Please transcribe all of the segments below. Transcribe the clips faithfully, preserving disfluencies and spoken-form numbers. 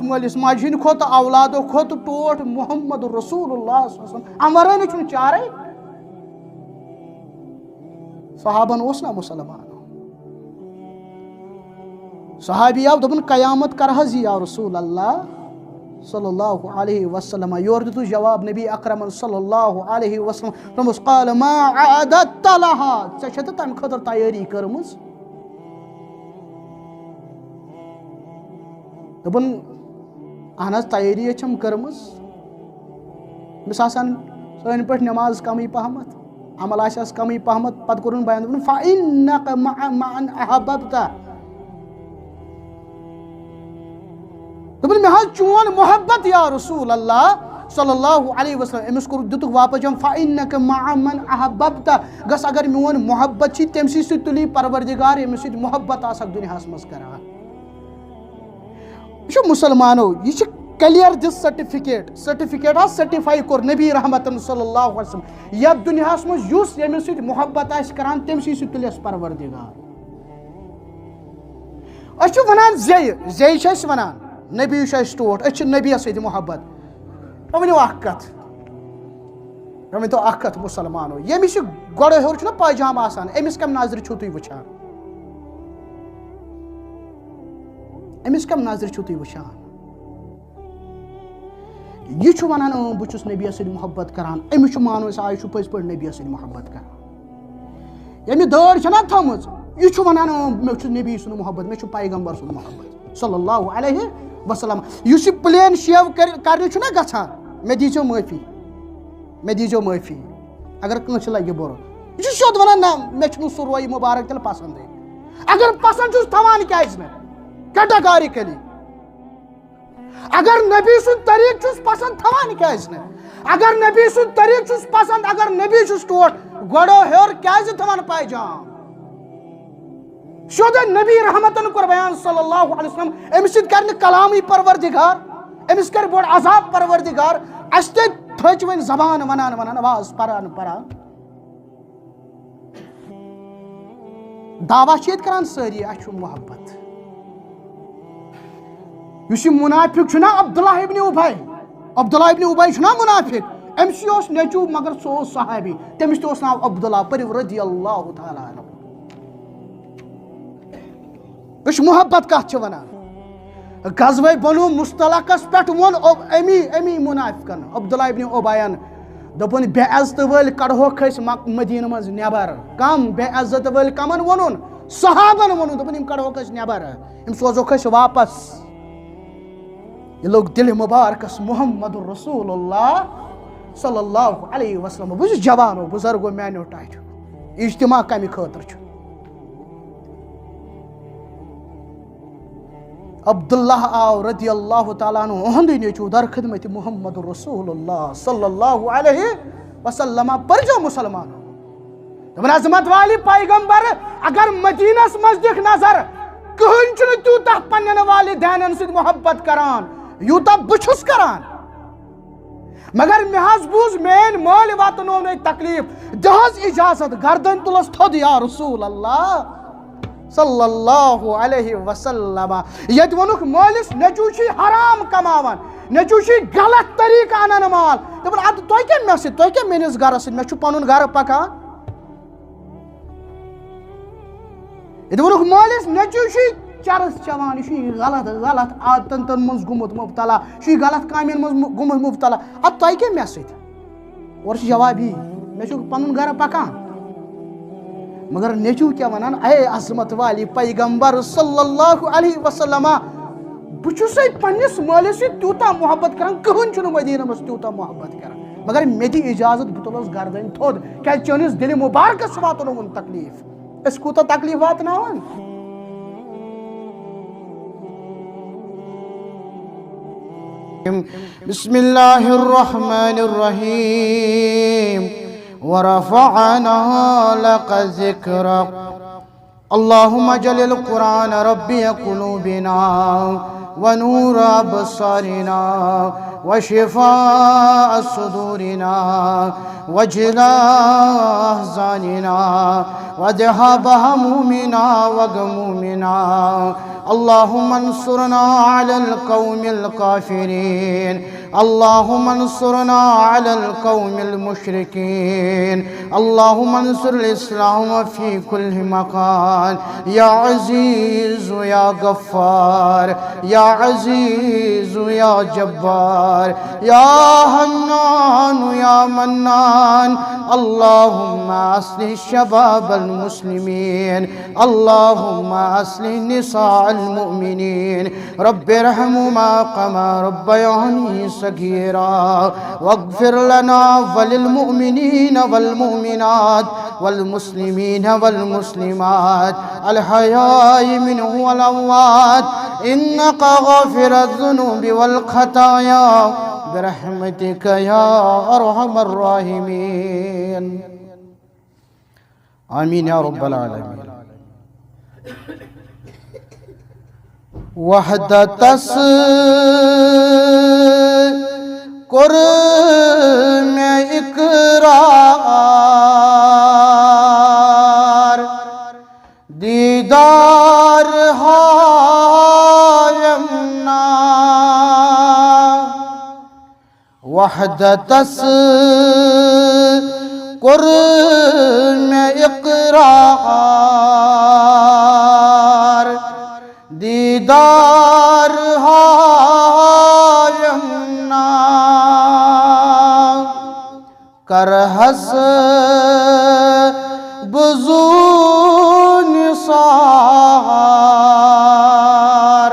مٲلِس ماجہِ ہٕنٛدِ کھۄتہٕ، اولادو کھۄتہٕ ٹوٹھ محمد رسول اللہ صلی اللہ علیہ وسلم۔ اَمہِ ورٲے نہٕ چھُنہٕ چارے۔ صحابن اوس نا مسلمان؟ صحابی آو، دوٚپُن، "قیامت کر حظ یی یا رسول اللہ صلی اللہ علیہ وسلم؟" یورٕ دیُتُس جواب نبی اکرمن صلی اللہ علیہ وسلم۔ دوٚپمَس، "قال ما اعددت لها؟" ژےٚ چھےٚ تہٕ تَمہِ خٲطرٕ تیٲری کٔرمٕژ؟ دوٚپُن، اہن حظ، تیٲری حظ چھم کٔرمٕژ۔ أمِس آسان سٲنۍ پٲٹھۍ نٮ۪ماز کمٕے پہمتھ، عمل آسٮ۪س کمٕے پہمتھ، پتہٕ کوٚرُن بیان، دوٚپُن، "فإنک مع من احببت۔" دوٚپُن، "مےٚ حظ چون محبت یا رسول اللہ صلی اللہ علیہ وسلم۔" أمِس کوٚر، دیُتُکھ واپس جواب، "فإنک مع من احببت۔" گژھ، اگر میون محبت چھی، تٔمۍ سٕے سۭتۍ تُلی پروردگار، ییٚمِس سۭتۍ محبت آسکھ دُنیاہس منٛز کران۔ یہِ چھُ مسلمانو، یہِ چھُ clear دِژ certificate، certificate حظ certify کوٚر نبی رحمتن صلی اللہ علیہ وسلم۔ یتھ دُنیاہس منٛز یُس ییٚمِس سۭتۍ محبت آسہِ کران، تٔمۍ سٕے سۭتۍ تُلٮ۪س پروردگار۔ أسۍ چھِ ونان زیٚیہِ، زیٚیہِ چھِ أسۍ ونان، نبی چھُ اَسہِ ٹوٹھ، أسۍ چھِ نبیَس سۭتۍ محبت۔ وۄنۍ ؤنِو اکھ کتھ، مےٚ ؤنۍ تو اکھ کتھ مسلمانو، ییٚمِس یہِ گۄڈٕ ہیوٚر چھُنہ پاجامہٕ آسان، أمِس کَمہِ نظرِ چھُو تُہۍ وٕچھان؟ أمِس کَمہِ نظرِ چھُو تُہۍ وٕچھان؟ یہِ چھُ وَنان، "اۭں، بہٕ چھُس نبیَس سۭتۍ محبت کران"، أمِس چھُ مانُن، أسۍ آ، یہِ چھُ پٔزۍ پٲٹھۍ نبیَس سۭتۍ محبت کران۔ ییٚمہِ دٲڑ چھَنہ تھٲمٕژ، یہِ چھُ وَنان، "اۭں، مےٚ چھُ نبی سُنٛد محبت، مےٚ چھُ پیغمبر سُنٛد محبت صلی اللہ علیہ وسلم۔" یُس یہِ plain shave کر-، کرنہِ چھُنہ گژھان، مےٚ دیٖزیو معٲفی، مےٚ دیٖزیو معٲفی، اگر کٲنٛسہِ لگہِ بُرٕ۔ یہِ چھُ سیوٚد وَنان، "نہ، مےٚ چھُنہٕ سُہ رویہِ مُبارک تیٚلہِ پسنٛدٕے۔" اگر پسنٛد چھُس تھاوان کیٛازِ نہٕ؟ Categorically۔ اگر نبی سُنٛد طریٖقہٕ چھُس پسنٛد، تھاوان کیٛازِ نہٕ؟ اگر نبی سُنٛد طریٖقہٕ چھُس پسنٛد، اگر نبی چھُس ٹوٹھ، گۄڈو ہیوٚر کیٛازِ تھاوان پایجام؟ سیوٚدُے نبی رحمتن کوٚر بیان صلی اللہ علیہ وسلم، أمِس سۭتۍ کرِ نہٕ کلامٕے پروردگار، أمِس کرِ بوٚڑ عذاب پروردگار۔ اَسہِ تہِ تھٔج وۄنۍ زبان ونان ونان، واز پران پران۔ دعویٰ چھِ ییٚتہِ کران سٲری، اَسہِ چھُ محبت۔ یُس یہِ منافق چھُنہ عبداللہ ابن ابی، عبداللہ ابن ابی چھُنہ منافق، أمۍ سٕے اوس نیٚچوٗ، مگر سُہ اوس صحابی، تٔمِس تہِ اوس ناو عبداللہ، پٔرِو رضی اللہ تعالیٰ عنہ۔ أسۍ محبت کتھ چھِ ونان؟ غزوہ بنو مصطلقس پٮ۪ٹھ ووٚن او-، امی، امی منافقن، عبداللہ ابن ابین، دوٚپُن، "بے عزتہٕ وٲلۍ کڑہوکھ أسۍ مک-، مدینہٕ منٛز نٮ۪بر۔" کم بے عزت وٲلۍ؟ کمن ووٚنُن؟ صحابن ووٚنُن، دوٚپُن، "یِم کڑہوکھ أسۍ نٮ۪بر، یِم سوزوکھ أسۍ واپس۔" یہِ لوٚگ دِلہِ مُبارکس محمد رسول اللہ صلی اللہ علیہ وسلم۔ بہٕ چھُس جوانو، بُزرگو، میانیو ٹاٹھیو، اجتماع کمہِ خٲطرٕ چھُ؟ عبداللہ آو رضی اللہ تعالیٰ عنہ، اُہُنٛدُے نیٚچوٗ، در خدمت محمد رسول اللہ صلی اللہ علیہ وسلم۔ پٔرۍزیو مسلمانو۔ دوٚپُن، عظمت والہِ پیغمبر، اگر مدینس منٛز دِکھ نظر، کٕہٕنۍ چھُنہٕ تیوٗتاہ پننٮ۪ن والدینن سۭتۍ محبت کران، یوٗتاہ بہٕ چھُس کران۔ مگر مےٚ حظ بوٗز، میٲنۍ مٲلۍ واتنوو مےٚ تکلیف، دِ حظ اجازت، گردن تُلس تھوٚد، یا رسول اللہ صلی اللہ علیہ وسلم۔ ییٚتہِ ووٚنُکھ مٲلِس، نیٚچوٗ چھُے حرام کماوان، نیٚچوٗ چھُے غلط طریٖقہٕ انان مال۔ دوٚپُن، ادٕ تۄہہِ کیٛاہ مےٚ سۭتۍ، تۄہہِ کیٛاہ میٲنِس گرس سۭتۍ، مےٚ چھُ پنُن گرٕ پکان۔ ییٚتہِ ووٚنُکھ مٲلِس، نیٚچوٗ چھُے چرس چٮ۪وان، یہِ چھُے غلط، غلط عادتن تن منٛز گوٚمُت مبتلا، یہِ چھُے غلط کامٮ۪ن منٛز مُ-، گوٚمُت مبتلا۔ ادٕ تۄہہِ کیٛاہ مےٚ سۭتۍ؟ اورٕ چھُ جواب یی، مےٚ چھُ پنُن گرٕ پکان۔ مگر نیٚچوٗ کیٛاہ ونان، اے عظمت والی پیغمبر صلی اللہ علیہ وسلم، بہٕ چھُسے پننِس مٲلِس سۭتۍ تیوٗتاہ محبت کران، کٕہٕنۍ چھُنہٕ مدینہ منٛز تیوٗتاہ محبت کران۔ مگر مےٚ دِ اجازت، بہٕ تُلس گردن تھوٚد، کیٛازِ چٲنِس دِلہِ مُبارکس واتنووُن تکلیف۔ أسۍ کوٗتاہ تکلیف واتناوان؟ بسم الله الرحمن الرحيم. ورفعنا لك ذكرك. اللهم اجعل القرآن ربيع قلوبنا ونور أبصارنا وشفاء صدورنا وجلاء أحزاننا وذهاب همومنا وغمومنا. اللهم انصرنا على القوم الكافرين. اللهم انصرنا على القوم المشركين. اللهم انصر الإسلام في كل مكان. يا عزيز يا غفار، يا عزيز يا جبار، يا حنان يا منان. اللهم أصلح شباب المسلمين. اللهم أصلح نساء المؤمنين. رب ارحمهما كما ربياني صغيرا. واغفر لنا وللمؤمنين والمؤمنات والمسلمين والمسلمات الأحياء منهم والأموات إنك غافر الذنوب والخطايا برحمتك يا أرحم الراحمين. آمين يا رب العالمين. وحدتس کوٚر مےٚ اقرار، دیٖدار ہاوٮ۪م نا۔ وحدتس کوٚر مےٚ اقرار، دیٖدار ہاوٮ۪م نا۔ کرہس بہٕ زوٗ نثار،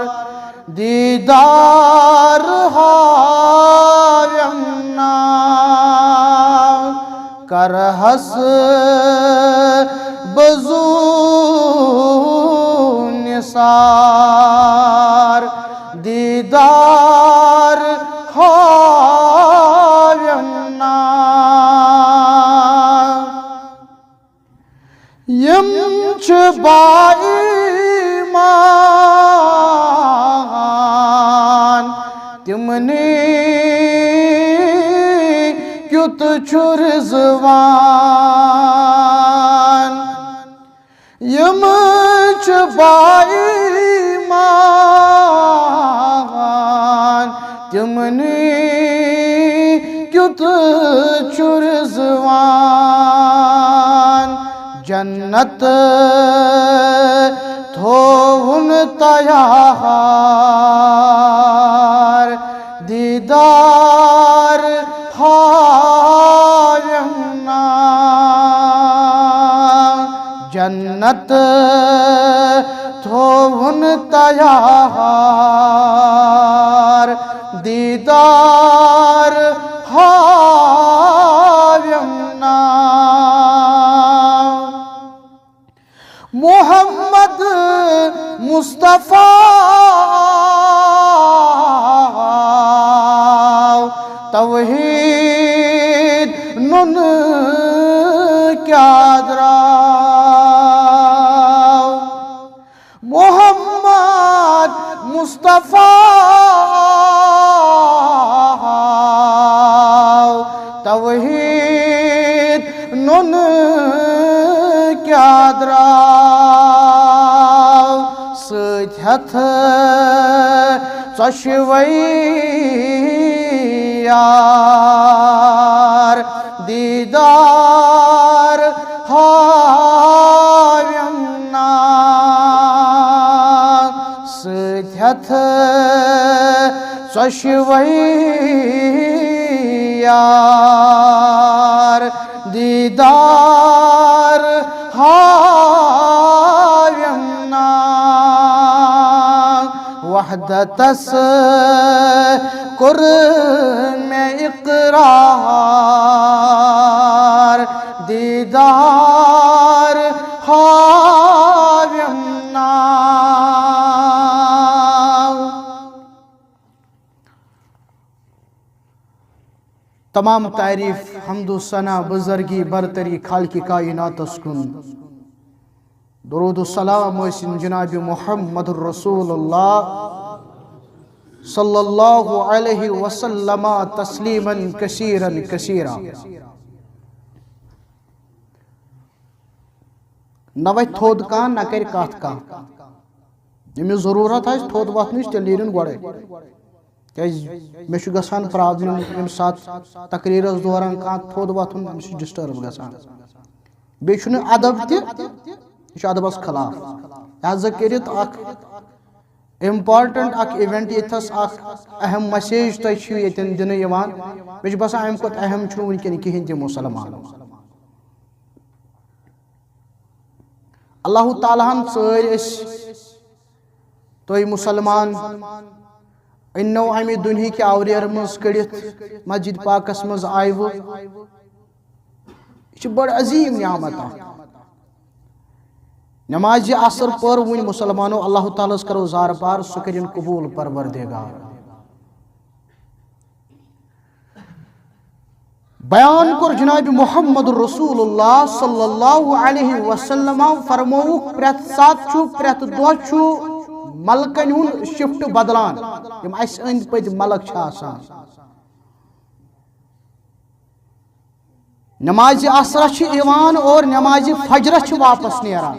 دیٖدار ہاوٮ۪م نا۔ کرہس بہٕ زوٗ نثار، دیٖدار ہاوٮ۪م نا۔ یِم چھِ با ایٖمان، تِمنٕے کیُتھ چھُ رضوان۔ یِم چھِ با ایٖمان، تِمنٕے کیُتھ چھُ رضوان۔ جنت تھووُن تیار، دیٖدار ہاوٮ۪م نا۔ جنت تھووُن تیار، دیٖدار ہاوٮ۪م نا۔ محمد مصطفیٰ توحید نُن کیٛاہ درٛاو؟ محمد مصطفیٰ توحید نُن کیٛاہ درٛاو؟ سۭتۍ ہٮ۪تھ ژۄشوَے یار، دیٖدار ہاوٮ۪م نا۔ سۭتۍ ہٮ۪تھ ژۄشوَے یار، دیٖدار ہاوٮ۪م نا۔ وحدتس کوٚر مےٚ اقرار، دیٖدار ہاوٮ۪م نا۔ تمام تعریف، حمد و ثنا، بزرگی، برتری خالق کائناتس کُن۔ درود و سلام ٲسِن جناب محمد رسول اللہ صلی اللہ علیہ وسلم تسلیما کثیرا کثیرا۔ نہ وۄتھِ تھوٚد کانٛہہ، نہ کرِ کتھ کانٛہہ۔ ییٚمِس ضروٗرت آسہِ تھوٚد وۄتھنٕچ، تیٚلہِ نیرِن گۄڈے۔ کیازِ مےٚ چھُ گژھان problem ییٚمہِ ساتہٕ تقریٖرس دوران کانٛہہ تھوٚد وۄتھُن، مےٚ چھُ disturb گژھان۔ بیٚیہِ چھُنہٕ ادب تہِ، یہِ چھُ ادبس خلاف۔ لہذا کٔرِتھ اکھ important اکھ event، ییٚتھس اکھ اہم message تۄہہِ چھِو ییٚتٮ۪ن دِنہٕ یِوان۔ مےٚ چھُ باسان، امہِ کھۄتہٕ اہم چھُنہٕ وٕنکٮ۪ن کِہیٖنۍ تہِ مُسلمان۔ اللہ تعالیٰ ہن ژٲرۍ أسۍ تُہۍ مُسلمان، أننو امہِ دُنہِکہِ آوریر منٛز کٔڑِتھ، مسجد پاکس منٛز آیوٕ۔ یہِ چھِ بٔڑ عظیٖم نعمت اکھ۔ نمازِ عصر پٔر وُنۍ مُسلمانو، اللہ تعالیٰ ہس کرو زارٕ پار، سُہ کٔرِن قبوٗل پروردگار۔ بیان کوٚر جناب محمد رسول اللہ صلی اللہ علیہ وسلم، فرمووُکھ، پرٛٮ۪تھ ساتہٕ چھُ، پرٛٮ۪تھ دۄہ چھُ ملکن ہُنٛد shift بدلان، یِم اسہِ أنٛدۍ پٔتۍ ملک چھِ آسان۔ نمازِ عصرس چھِ یِوان اور نمازِ فجرس چھِ واپس نیران۔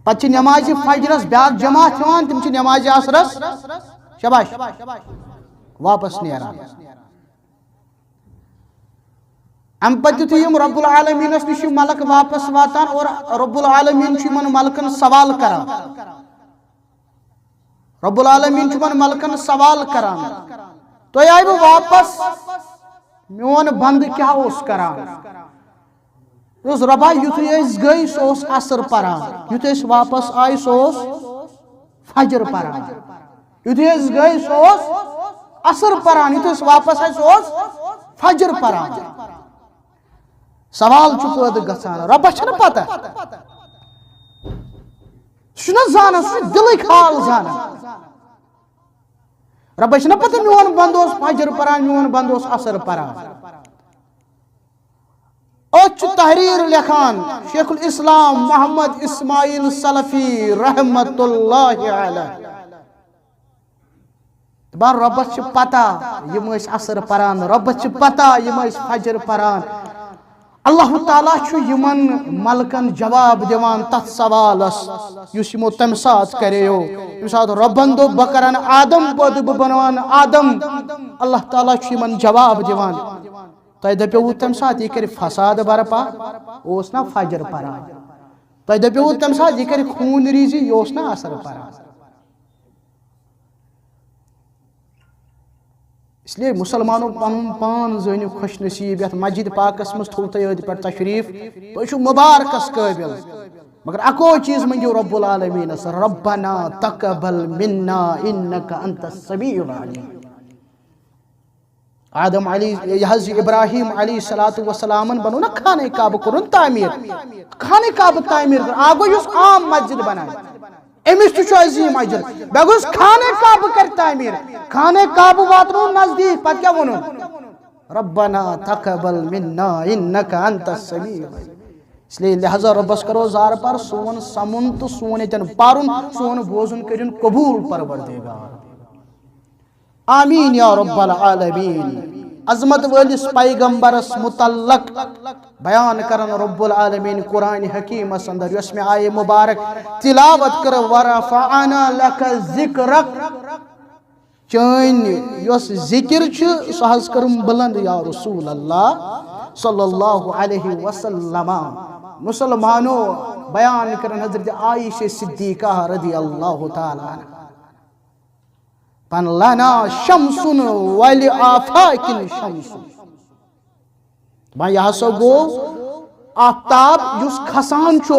پتہٕ چھِ نمازِ فجرس بیٛاکھ جماعت یِوان، تِم چھِ نمازِ عصرس، شاباش، واپس نیران۔ امہِ پتہٕ یُتھُے یِم رب العالمینس نِش چھِ ملک واپس واتان اور رب العالمین چھُ یِمن ملکن سوال کران، رب العالمین چھُ یِمن ملکن سوال کران، تُہۍ آیوٕ واپس، میون بندٕ کیٛاہ اوس کران؟ دوٚپُس، رۄبا، یُتھُے أسۍ گٔے، سُہ اوس عصر پران، یُتھُے أسۍ واپس آے، سُہ اوس فجر پران۔ یُتھُے أسۍ گٔے، سُہ اوس عصر پران، یُتھُے أسۍ واپس آے، سُہ اوس فجر پران۔ سوال چھُ پٲدٕ گژھان، رۄبس چھَنہٕ پتہ؟ سُہ چھُنہ زانان، سُہ چھُ دِلٕکۍ حال زانان۔ رۄبس چھَنہٕ پتہ میون بندٕ اوس فجر پران، میون بندٕ اوس عصر پران؟ أتھۍ چھُ تحریر لیکھان شیخ الاسلام محمد اسماعیل سلفی رحمت اللہ علیہ۔ دپان، رۄبس چھِ پتہ یِم ٲسۍ عصر پران، رۄبس چھِ پتہ یِم ٲسۍ فجر پران۔ اللہ تعالیٰ چھُ یِمن ملکن جواب دِوان تتھ سوالس، یُس یِمو تمہِ ساتہٕ کریو۔ ییٚمہِ ساتہٕ رۄبن دوٚپ، بہٕ کرن آدم پٲدٕ، بہٕ بناون آدم، اللہ تعالیٰ چھُ یِمن جواب دِوان۔ تۄہہِ دپیووُ تمہِ ساتہٕ یہِ کرِ فساد برپا، اوس نا فجر پران؟ تۄہہِ دپیووُ تمہِ ساتہٕ یہِ کرِ خوٗن ریزی، یہِ اوس نا عصر پران؟ اس لیے مسلمانو، پنُن پان زٲنِو خوش نصیب، یتھ مسجد پاکس منٛز تھوٚو تۄہہِ أدۍ پٮ۪ٹھ تشریف، تُہۍ چھِو مبارکس قٲبل۔ مگر اکو چیز منٛگِو رب العالمینس، ربنا تقبل منا انک انت السمیع العلیم۔ آدم علی، یہِ حض یہِ ابراہیم علیہ الصلوۃ والسلامن بنو نا خانہ کعبہ، کوٚرُن تعمیر۔ خانہ کعبہ تعمیر کٔر، اکھ گوٚو یُس عام مسجد بنایہِ، أمِس تہِ چھُ عظیٖم اجر۔ بیٚیہِ گوٚژھ خانہ کعبہ کرِ تعمیر، خانہ کعبہ واتنو نزدیٖک، پتہٕ کیٛاہ ووٚنُن؟ ربنا تقبل منا انک انت السمیع۔ اس لیے لہذا رۄبس کرو زارٕ پار، سون سمُن تہٕ سون ییٚتٮ۪ن پرُن، سون بوزُن کٔرِن قبول پروردگار۔ آمین یا رب العالمین۔ عظمت وٲلِس پیغمبرس متعلق بیان کرن رب العالمین قرآن حکیمس اندر، یۄس مےٚ آیے مبارک تلاوت کٔر، ورفعنا لک ذکرک، چٲنۍ یۄس ذکر چھِ، سۄ حض کٔرٕم بلند یا رسول اللہ صلی اللہ علیہ وسلم۔ مسلمانو، بیان کرن حضرت عائشہ صدیقہ رضی اللہ تعالیٰ عنہا۔ پن لنا شمس ولی آفاق شمس۔ دپان، یہِ ہسا گوٚو آفتاب یُس کھسان چھُ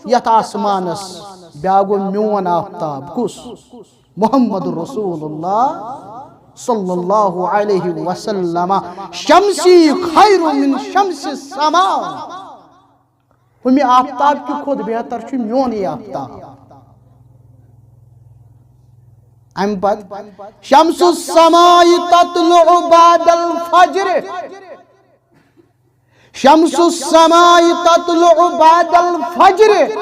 یتھ آسمانس، بیٛاکھ گوٚو میون آفتاب۔ کُس؟ محمد رسول اللہ صلی اللہ علیہ وسلم۔ شمسی خیر من شمس السماء۔ ہُمہِ آفتاب کہِ کھۄتہٕ بہتر چھُ میونٕے آفتاب۔ امہِ پتہٕ، شمس السماء تطلع بعد الفجر، شمس السماء تطلع بعد الفجر،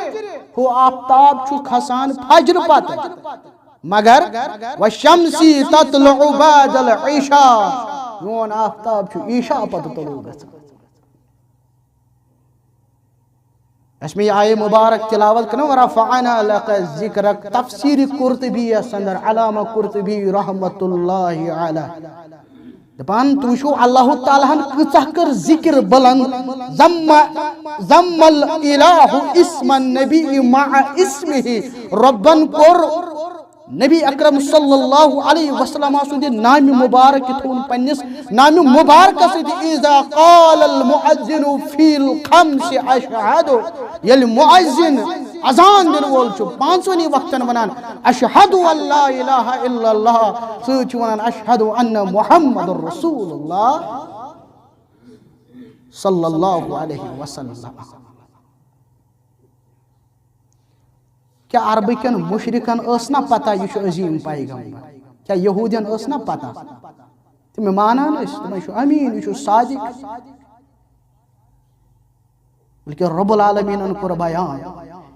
ہُہ آفتاب چھُ کھسان فجر پتہٕ۔ مگر "والشمس تطلع بعد العشاء"، میون آفتاب چھُ عشاء پتہٕ طلوع گژھان۔ اسہِ مےٚ یہِ آیہِ مبارک تلاوت کرنہٕ، "ورفعنا لك ذكرك"، تفسیر قرطبی یس اندر، علامہ قرطبی رحمت اللہ علیہ۔ دپان، تُہۍ وٕچھِو، اللہ تعالیٰ ہن کۭژاہ کٔر ذکر بلند، ضم، ضم الالہ اسم النبی مع اسمہ، رۄبن کوٚر نبی اکرم صلی اللہ علیہ وسلم سُنٛد نامِ مبارک تھوٚوُن پننِس نامِ مبارکس سۭتۍ، "اذا قال المؤذن في الخمس اشہد"، ییٚلہِ مؤذن، اذان دِنہٕ وول چھُ، پانٛژوٕنی وقتن ونان، "اشہد ان لا الہ الا اللہ"، سۭتۍ چھُ ونان، "اشہد ان محمد رسول اللہ صلی اللہ علیہ وسلم"۔ کیا عربہٕ کٮ۪ن مشرکن ٲس نہ پتہ یہِ چھُ عظیم پیغمبر؟ کیا یہودین ٲس نہ پتہ؟ تِم مانان ٲسۍ، تِمن چھُ امین، یہِ چھُ صادق۔ بلکہ رب العالمینن کوٚر بیان،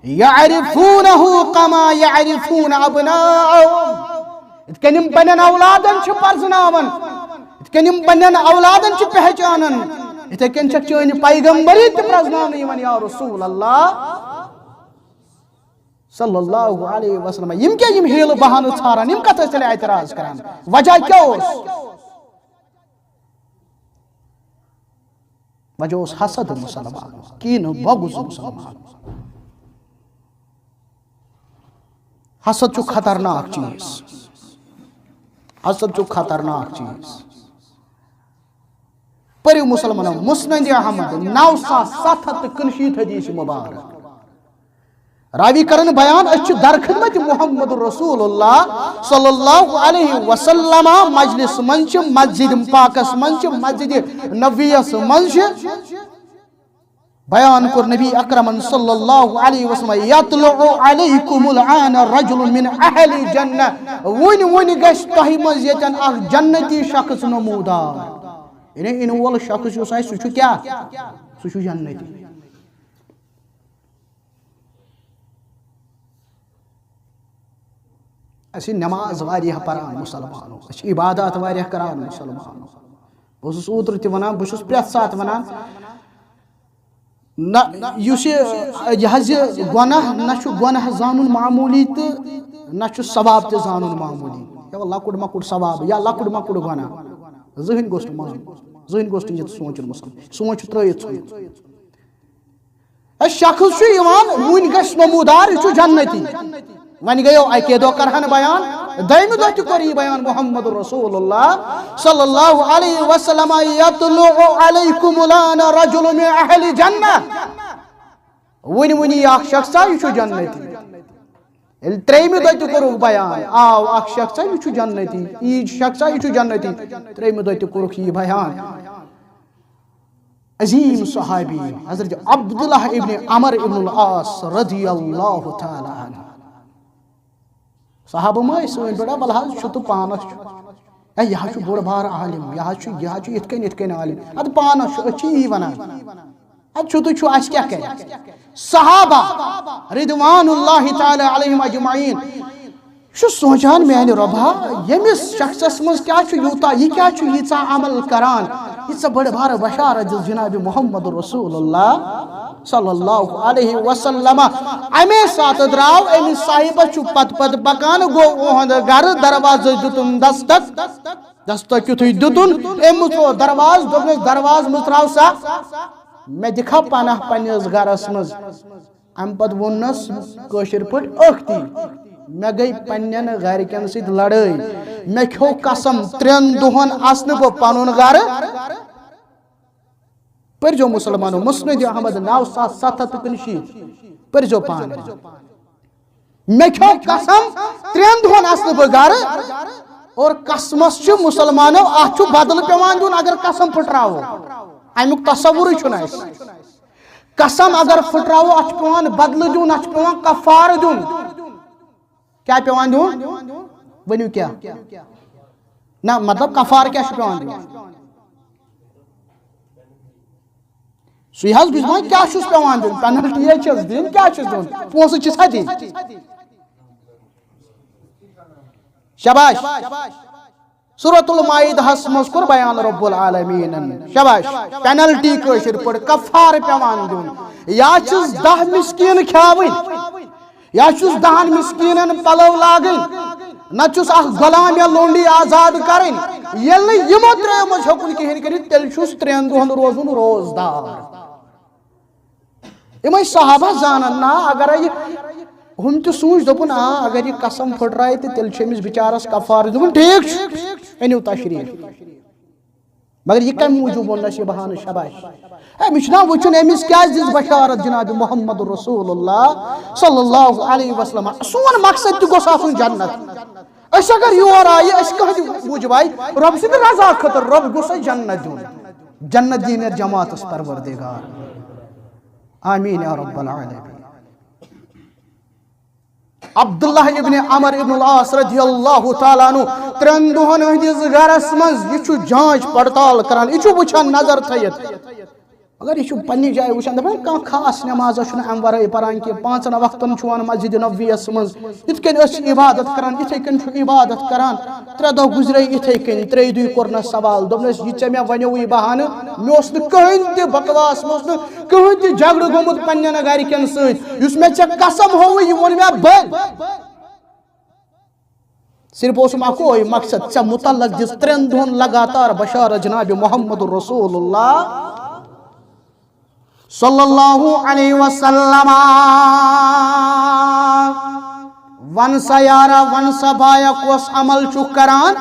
"یعرفونہ کما یعرفون ابناءہم"۔ یِتھ کٔنۍ یِم پننٮ۪ن اولادن چھِ پرزناوان، یِتھ کٔنۍ یِم پننٮ۪ن اولادن چھِ پہچانان، یِتھے کٔنۍ چھکھ چٲنۍ پیغمبری تہِ پرزناونہٕ یِوان، یا رسول اللہ صلی اللہ علیہ وسلم۔ یِم کیٛاہ یِم حیلہٕ بہانہٕ ژھاران، یِم کتھ ٲسۍ تیٚلہِ اعتراض کران؟ وجہ کیٛاہ اوس؟ وجہ اوس حسد مسلمانو، کینہٕ بغض مسلمانو۔ حسد چھُ خطرناک چیز۔ حسد چھُ خطرناک چیز۔ پٔرِو مسلمانو، مسند احمد، نو ساس ستھ ہتھ تہٕ کُنشیٖتھ حدیث مبارک۔ راوی کرن بیان، أسۍ چھِ در خدمت محمد رسول اللہ صلی اللہ علیہ وسلم مجلس منٛز چھِ، مسجد پاکس منٛز چھِ، مسجد نبویس منٛز چھِ۔ بیان کوٚر نبی اکرمن صلی اللہ علیہ وسلم، "یطلع علیکم الآن رجل من اہل جنہ"، وُنہِ وُنہِ گژھِ تۄہہِ منٛز ییٚتٮ۪ن اکھ جنتی شخص نمودار۔ یعنی یِنہٕ وول شخص یُس آسہِ، سُہ چھُ کیٛاہ؟ سُہ چھُ جنتی۔ أسۍ چھِ نماز واریاہ پران مسلمانو، أسۍ چھِ عبادات واریاہ کران مسلمانو۔ بہٕ اوسُس اوترٕ تہِ ونان، بہٕ چھُس پرٛٮ۪تھ ساتہٕ ونان، نہ، یُس یہِ، یہِ حظ یہِ گۄناہ، نہ چھُ گۄناہ زانُن معموٗلی تہٕ نہ چھُ ثواب تہِ زانُن معموٗلی۔ یا لۄکُٹ مۄکُٹ ثواب یا لۄکُٹ مۄکُٹ گۄناہ، زٕہٕنۍ گوٚژھ نہٕ مانُن، زٕہٕنۍ گوٚژھ نہٕ یہِ سونٛچُن مسلمان، سونٛچ چھُ ترٲیِتھ ژھٕنُن۔ اے شخص چھُ یِوان، وُنہِ گژھِ نمودار، یہِ چھُ جنتی۔ وۄنۍ گٔیو اَکے دۄہ کرہن بیان، دوٚیمہِ دۄہ تہِ کوٚر یہِ بیان محمد رسول اللہ صلی اللہ علیہ وسلم، "یطلع علیکم الآن رجل من اہل جنہ"۔ وُنہِ وُنہِ یہِ اکھ شخصا، یہِ چھُ جنتی۔ ییٚلہِ ترٛیٚیمہِ دۄہ تہِ کوٚرُکھ بیان، آو اکھ شخصا، یہِ چھُ جنتی، یہِ شخصا، یہِ چھُ جنتی، ترٛیٚیمہِ دۄہ تہِ کوٚرُکھ یہِ بیان۔ عظیم صحابی حضرت عبداللہ ابن عمر ابن العاص رضی اللہ تعالی عنہ۔ صحابہ ما ٲسۍ سٲنۍ پٲٹھۍ، بل حظ چھُ تہٕ پانس چھُ۔ ہے، یہِ حظ چھُ بوٚڑ بار عالم، یہِ حظ چھُ، یہِ حظ چھُ یِتھ کٔنۍ، یِتھ کٔنۍ عالم۔ اَدٕ پانس چھُ، أسۍ چھِ یی ونان۔ اَدٕ چھُ تہٕ چھُ، اَسہِ کیٛاہ کرِ؟ صحابہ رضوان اللہ تعالی علیہم اجمعین۔ یہِ چھُ سونٛچان، میانہِ رۄبا، ییٚمِس شخصس منٛز کیٛاہ چھُ یوٗتاہ، یہِ کیٛاہ چھُ ییٖژاہ عمل کران، ییٖژاہ بٔڑ بارٕ بشارت دِژ جناب محمد رسول اللہ صلی اللہ علیہ وسلم۔ اَمے ساتہٕ درٛاو أمِس صاحبس، چھُ پتہٕ پتہٕ پکان، گوٚو اُہُنٛد گرٕ، دروازٕ دیُتُن دستک، دستک یُتھُے دیُتُن، أمۍ مُژروو دروازٕ، دوٚپنَس، "دروازٕ مُژراو سا، مےٚ دِکھا پناہ پننِس گرس منٛز؟" امہِ پتہٕ ووٚننس کٲشِر پٲٹھۍ، "ٲختی، مےٚ گٔے پننٮ۪ن گرِکٮ۪ن سۭتۍ لڑٲے، مےٚ کھیوٚو قسم، ترٛٮ۪ن دۄہن اژٕ نہٕ بہٕ پنُن گرٕ۔" پٔرۍزیو مسلمانو، مسند احمد نو ساس ستھ ہتھ تہٕ کُنشیٖتھ، پٔرۍزیو پانہٕ۔ "مےٚ کھیوٚو قسم، ترٛٮ۪ن دۄہن اژٕ نہٕ بہٕ گرٕ۔" اور قسمس چھُ مسلمانو، اتھ چھُ بدلہٕ پٮ۪وان دیُن اگر قسم پھٕٹراوو۔ امیُک تصورٕے چھُنہٕ اسہِ۔ قسم اگر پھٕٹراوو، اتھ چھُ پٮ۪وان بدلہٕ دیُن، اتھ چھُ پٮ۪وان کفارٕ دیُن۔ کیٛاہ پٮ۪وان دیُن؟ ؤنِو کیٛاہ؟ نہ، مطلب کفارٕ کیٛاہ چھُ پٮ۪وان دیُن؟ سُے حظ بہٕ چھُس وَنان، کیٛاہ چھُس پٮ۪وان دیُن؟ Penalty یے چھَس دِنۍ، کیٛاہ چھُس دیُن؟ پونٛسہٕ چھِسا دِنۍ؟ شاباش۔ سورۃ المائدہس منٛز کوٚر بیان رب العالمینن۔ شاباش۔ پینلٹی کٲشِر پٲٹھۍ کفارٕ پٮ۪وان دیُن۔ یا چھُس دَہ مسکیٖن کھیاوٕنۍ، یا چھُس دَہن مسکیٖنن پلو لاگٕنۍ، نہ چھُس اکھ غلام یا لونڈی آزاد کرٕنۍ۔ ییٚلہِ نہٕ یِمو ترٛیٚیو منٛز ہیوٚکُن کِہیٖنۍ کٔرِتھ، تیٚلہِ چھُس ترٛٮ۪ن دۄہن روزُن روزدار۔ یِمے صحابہ زانن نا، اگرے یہِ ہُم تہِ سوٗنچ، دوٚپُن، آ، اگر یہِ قسم پھٕٹرایہِ تہٕ تیٚلہِ چھُ أمِس بِچارس کفارٕ دیُن۔ ٹھیٖک چھُ، أنِو تشریٖف۔ مگر یہِ کمہِ موٗجوٗب ووٚننس یہِ بہانہٕ؟ شاباش۔ ہے، مےٚ چھُنہ وٕچھُن أمِس کیازِ دِژ بشارت جناب محمد رسول اللہ صلی اللہ علیہ وسلم۔ سون مقصد تہِ گوٚژھ آسُن جنت۔ أسۍ اگر یور آیہِ، أسۍ کٕہٕنٛدِ موٗجوٗب آیہِ؟ رۄب سٕنٛدِ رضا خٲطرٕ۔ رۄب گوٚژھ اَسہِ جنت دیُن۔ جنت دِیِن یَتھ جماعتس پروردگار۔ آمین یا رب العالمین۔ عبداللہ ابن عمر ابن العاص رضی اللہ تعالیٰ عنہ ترٛٮ۪ن دۄہن ہٕنٛدِس گرس منٛز، یہِ چھُ جانچ پڑتال کران، یہِ چھُ وٕچھان نظر تھٲیِتھ۔ مگر یہِ چھُ پننہِ جایہِ وٕچھان، دپان، کانٛہہ خاص نمازا چھُنہٕ امہِ ورٲے پران کینٛہہ۔ پانٛژن وقتن چھُ یِوان مسجد نبویس منٛز، یِتھ کٔنۍ أسۍ چھِ عبادت کران، یِتھے کٔنۍ چھُ عبادت کران۔ ترٛےٚ دۄہ گُزرے یِتھے کٔنۍ، ترٛیٚیہِ دُہۍ کوٚرنس سوال، دوٚپنس، یہِ ژےٚ مےٚ ونیووُے بہانہٕ، مےٚ اوس نہٕ کٕہٕنۍ تہِ بکواس، مےٚ اوس نہٕ کٕہٕنۍ تہِ جھگڑٕ گوٚمُت پننٮ۪ن گرِکٮ۪ن سۭتۍ، یُس مےٚ ژےٚ قسم ہووُے، یہِ ووٚن مےٚ بٔلۍ۔ صرف اوسُم اکوے مقصد، ژےٚ متعلق دِژ ترٛٮ۪ن دۄہن لگاتار بشارت جناب محمد رسول اللہ صلی اللہ علیہ وسلم۔ ون سا یارا، ون سا بایا، کۄس عمل چھُکھ کران،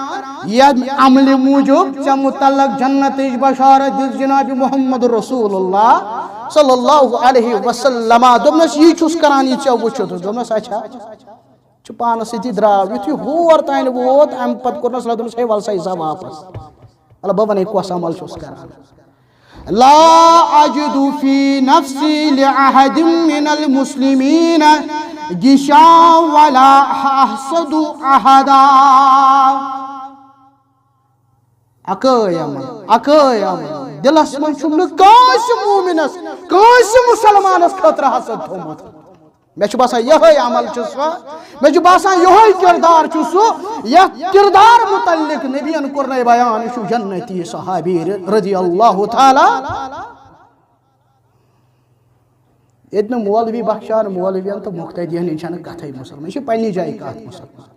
ییٚمہِ عملہِ موٗجوٗب ژےٚ متعلق جنتٕچ بشارت دِژ جناب محمد رسول اللہ صلی اللہ علیہ وسلم؟ دوٚپنس، یی چھُس کران، یہِ ژےٚ وُچھُتھ۔ دوٚپنس، اچھا۔ چھُ پانس سۭتی درٛاو، یُتھُے ہور تانۍ ووت، امہِ پتہٕ کوٚرنس رد، دوٚپنس، ہے، ول سا، یہِ سا واپس۔ مطلب، بہٕ ونے کۄس عمل چھُس کران۔ لا اجد فی نفسی لأحد من المسلمین غشا ولا احسد احدا۔ اکٲے عمل، اکٲے عمل۔ دلس منٛز چھُم نہٕ کٲنٛسہِ مومنس، کٲنٛسہِ مسلمانس خٲطرٕ حسد تھوٚومُت۔ مےٚ چھُ باسان، یِہوٚے عمل چھُ سُہ، مےٚ چھُ باسان، یِہوٚے کردار چھُ سُہ، یتھ کردار متعلق نبین کوٚر نَے بیان، یہِ چھُ جنتی صحابی رضی اللہ تعالیٰ۔ ییٚتہِ نہٕ مولوی بخشان مولوین تہٕ مقتدین، یہِ چھنہٕ کتھے مسلمان، یہِ چھِ پننہِ جایہِ کتھ مسلمان۔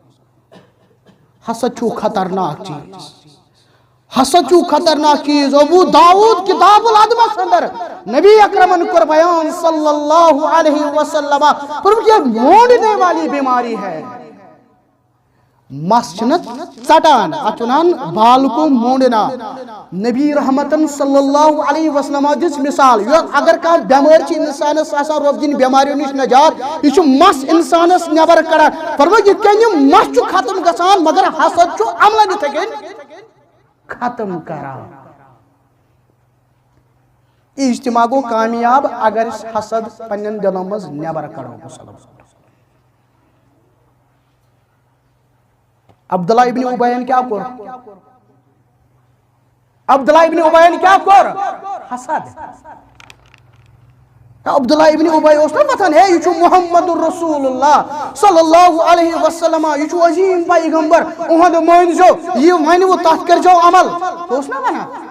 حسد چھُ خطرناک چیٖز۔ حسد چھُ خطرناک چیٖز۔ ابو داؤد کتاب الادبس اندر نبی اکرمن کوٚر بیان صلی اللہ علیہ وسلم، فرموو، یہ مونڈنے والی بیماری ہے۔ مس چھِنہٕ ژٹان، اتھ چھِ ونان بالکو مونڈنا۔ نبی رحمتن صلی اللہ علیہ وسلم دِژ مثال، یۄس اگر کانٛہہ بٮ۪مٲرۍ چھِ انسانس آسان، رۄب دِنۍ بٮ۪ماریو نِش نجات، یہِ چھُ مس انسانس نٮ۪بر کڑان۔ فرمٲو، یِتھ کٔنۍ یہِ مس چھُ ختم گژھان، مگر حسد چھُ عملن یِتھے کٔنۍ ختم کران۔ اجتماع گوٚو کامیاب، اگر أسۍ حسد پننٮ۪ن دلن منٛز نٮ۪بر کڑو۔ مسلمان۔ عبداللہ ابن ابین کیٛاہ کوٚر؟ عبداللہ ابن ابین کیٛاہ کوٚر؟ حسد۔ عبداللہ ابن ابی اوس نہ وَتھان، ہے، یہِ چھُ محمد رسول اللہ صلی اللہ علیہ وسلم، یہِ چھُ عظیم پیغمبر، اُہُنٛد مٲنۍزیو، یہِ ؤنِو، تَتھ کٔرۍزیو عمل۔ سُہ اوس نہ وَنان۔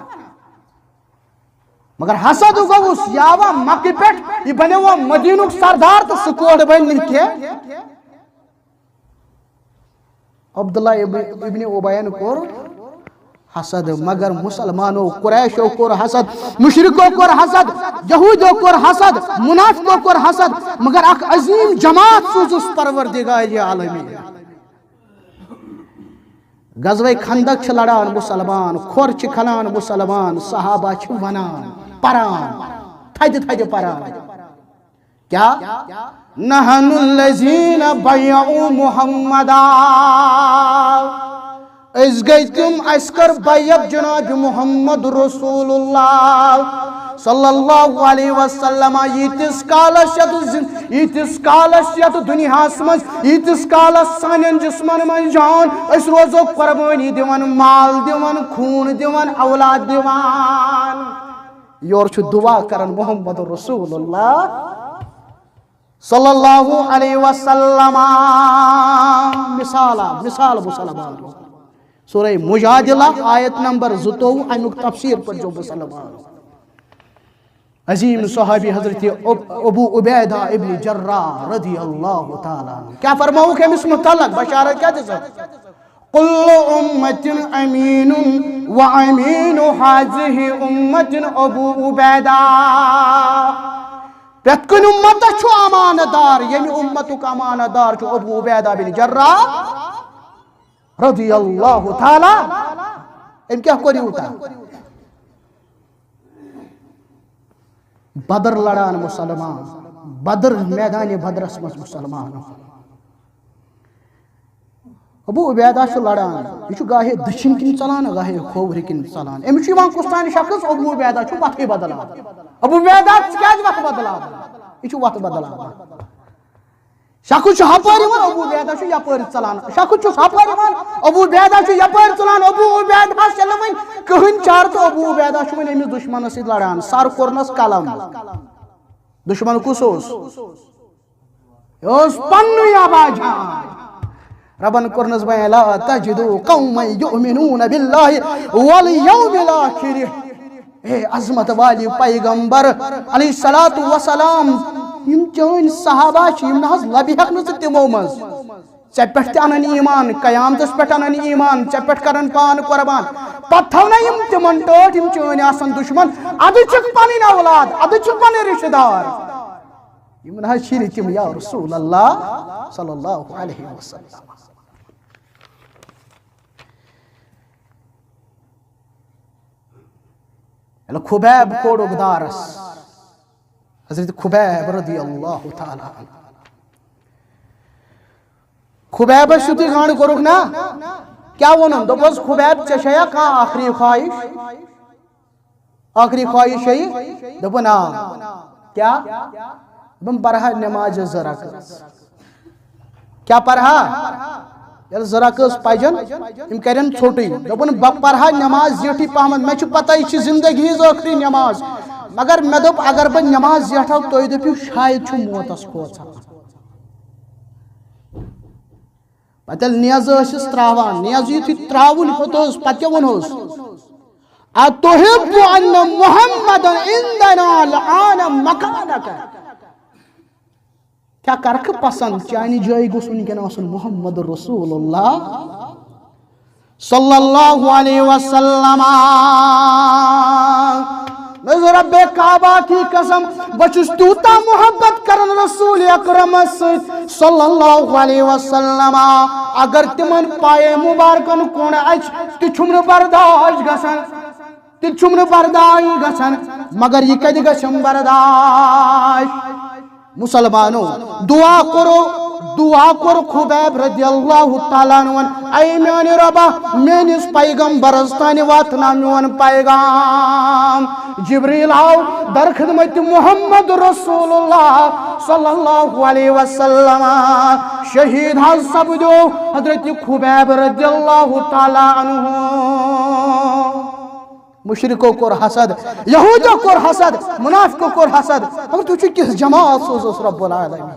مگر حسد گوٚوُس، یہِ آوا مکہٕ پٮ۪ٹھ، یہِ بنیووا مدیٖنُک سردار تہٕ سُہ کوٚر بنہِ نہٕ کینٛہہ۔ عبداللہ ابن، ابن ابین کوٚر حسد، مگر مسلمانو، قریشو کوٚر حسد، مشرکو کوٚر حسد، یہودیو کوٚر حسد، منافقو کوٚر حسد، مگر اکھ عظیم جماعت سوٗزُس پروردگار عالمین۔ غزوہ خندق چھِ لڑان مسلمان، کھۄر چھِ کھنان مسلمان، صحابہ چھِ ونان، پران، تھدِ تھدِ پران۔ کیا؟ نحن الذین بیعوا محمدا۔ أسۍ گٔے تِم، اَسہِ کٔر بیعت جناب محمد رسول اللہ صلی اللہ علیہ وسلم۔ ییٖتِس کالس یتھ زِ-، ییٖتِس کالس یتھ دُنیاہس منٛز، ییٖتِس کالس سانٮ۪ن جسمن منٛز جان، أسۍ روزو قربٲنی دِوان، مال دِوان، خوٗن دِوان، اولاد دِوان۔ یورٕ چھُ دعا کران محمد رسول اللہ صلی اللہ علیہ وسلم۔ مثال، مثال مسلمان۔ سورہ مجادلہ، آیت نمبر زٕتووُہ، امیُک تفسیر پٔرۍزیو مسلمان۔ عظیم صحابی حضرت اب-، ابو عبیدہ ابن جراح رضی اللہ تعالیٰ عنہ۔ کیا فرماؤک أمِس متعلق؟ بشارت کیا دِژ؟ کل امت امین و امین هذه امت ابو عبیدہ۔ پرٛٮ۪تھ کُنہِ اُمتس چھُ امانت دار، ییٚمہِ اُمتُک امانت دار چھُ ابو عبیدہ بن جراح رضی اللہ تعالیٰ۔ أمۍ کیٛاہ کوٚر یوٗتاہ؟ بدر لڑان مسلمان، بدر، میدان بدرس منٛز مسلمان۔ ابو عبیدہ چھُ لڑان، یہِ چھُ گاہے دٔچھِنۍ کِنۍ ژلان، گاہے کھوورِ کِنۍ ژلان۔ أمِس چھُ یِوان کُس تام شخص، ابو عبیدہ چھُ وتھٕے بدلاوان۔ ابو عبیدہ، ژٕ کیٛازِ وتھ بدلاوان؟ یہِ چھُ وتھ بدلاوان۔ شخص چھُ ہپٲرۍ یِوان، ابو عبیدہ چھُ یپٲرۍ ژلان۔ شخص چھُ ہپٲرۍ یِوان، ابو عبیدہ چھُ یپٲرۍ ژلان۔ ابو عبیدہ چھِ نہٕ وۄنۍ کٕہٕنۍ چارٕ تہٕ ابو عبیدہ چھُ وۄنۍ أمِس دُشمنس سۭتۍ لڑان۔ سر کوٚرنس قلم۔ دُشمن کُس اوس؟ یہِ اوس پننُے ابا جان۔ ربن کوٚرنس بیان، "لا تجد قوما یؤمنون باللہ والیوم الاخر۔" اے عظمت والی پیغمبر علیہ الصلوۃ والسلام، یِم چٲنۍ صحابہ چھِ، یِم نہ حظ لبہِ ہٮ۪کھ نہٕ ژٕ تِمو منٛز۔ ژےٚ پٮ۪ٹھ تہِ انن ایمان، قیامتس پٮ۪ٹھ انن ایمان، ژےٚ پٮ۪ٹھ کرن پان قربان۔ پتہٕ تھاو نہ یِم تِمن ٹٲٹھۍ، یِم چٲنۍ آسن دُشمن۔ ادٕ چھِکھ پنٕنۍ اولاد، ادٕ چھِکھ پنٕنۍ رشتہٕ دار۔ یِم نہ حظ چھِنہٕ تِم یا رسول اللہ صلی اللہ علیہ وسلم۔ ییٚلہِ خُبیب کوٚڑُکھ دارس، حضرت خُبیب رضی اللہ تعالیٰ عنہ۔ خُبیبس یُتھُے گنٛڈ کوٚرُکھ نا، کیٛاہ ووٚنُن؟ دوٚپُس، "خُبیب، ژےٚ چھےٚ یا کانٛہہ ٲخری خواہش؟" ٲخری خواہش چھےٚ یہِ؟ دوٚپُن، "آ۔" کیٛاہ؟ دوٚپُن، "پرہا نٮ۪مازِ زٕ رکٲژ۔" کیٛاہ پرہا؟ ییٚلہِ زٕ رکٲژ پجن، یِم کرن ژھوٚٹٕے۔ دوٚپُن، "بہٕ پرہا نٮ۪ماز زیٹھٕے پہمتھ، مےٚ چھِ پتہ یہِ چھِ زندگی ہٕنٛز ٲخری نٮ۪ماز، مگر مےٚ دوٚپ اگر بہٕ نٮ۪ماز زیٹھاو، تُہۍ دٔپِو شاید چھُ موتس کھوژان۔" پتہٕ ییٚلہِ نیزٕ ٲسِس تراوان، نیزٕ یُتھُے تراوُن ہیوٚتُس، پتہٕ کیٛاہ ووٚنہوس؟ "أتحب أن محمدا عندنا الآن مكانك؟" کیٛاہ کرکھٕ پسند چانہِ جایہِ گوٚژھ وٕنکیٚن آسُن محمد رسول اللہ صلی اللہ علیہ وسلم؟ مےٚ رب کعبہ کی قسم، بہٕ چھُس تیوٗتاہ محبت کران رسول اکرمس سۭتۍ صلی اللہ علیہ وسلم۔ اگر تِمن پایے مبارکن کُن اَژِ، تہِ چھُم نہٕ برداشت گژھان، تہِ چھُم نہٕ برداشت گژھان، مگر یہِ کتہِ گژھم برداشت؟ مسلمانو، دعا کرو، دعا کوٚر خبیب رضی اللہ تعالیٰ عنہ، "اے میانہِ ربا، میٲنِس پیغمبرس تانۍ واتناو میون پیغام۔" جبریل آو در خدمت محمد رسول اللہ صلی اللہ علیہ وسلم۔ شہید حض سپدیو حضرت خبیب رضی اللہ تعالیٰ عنہ۔ مشرکو کوٚر حسد، یہودیو کوٚر حسد، منافقو کوٚر حسد۔ مگر تُہۍ چھِو کِژھ جماعت سوزوس رب العالمین۔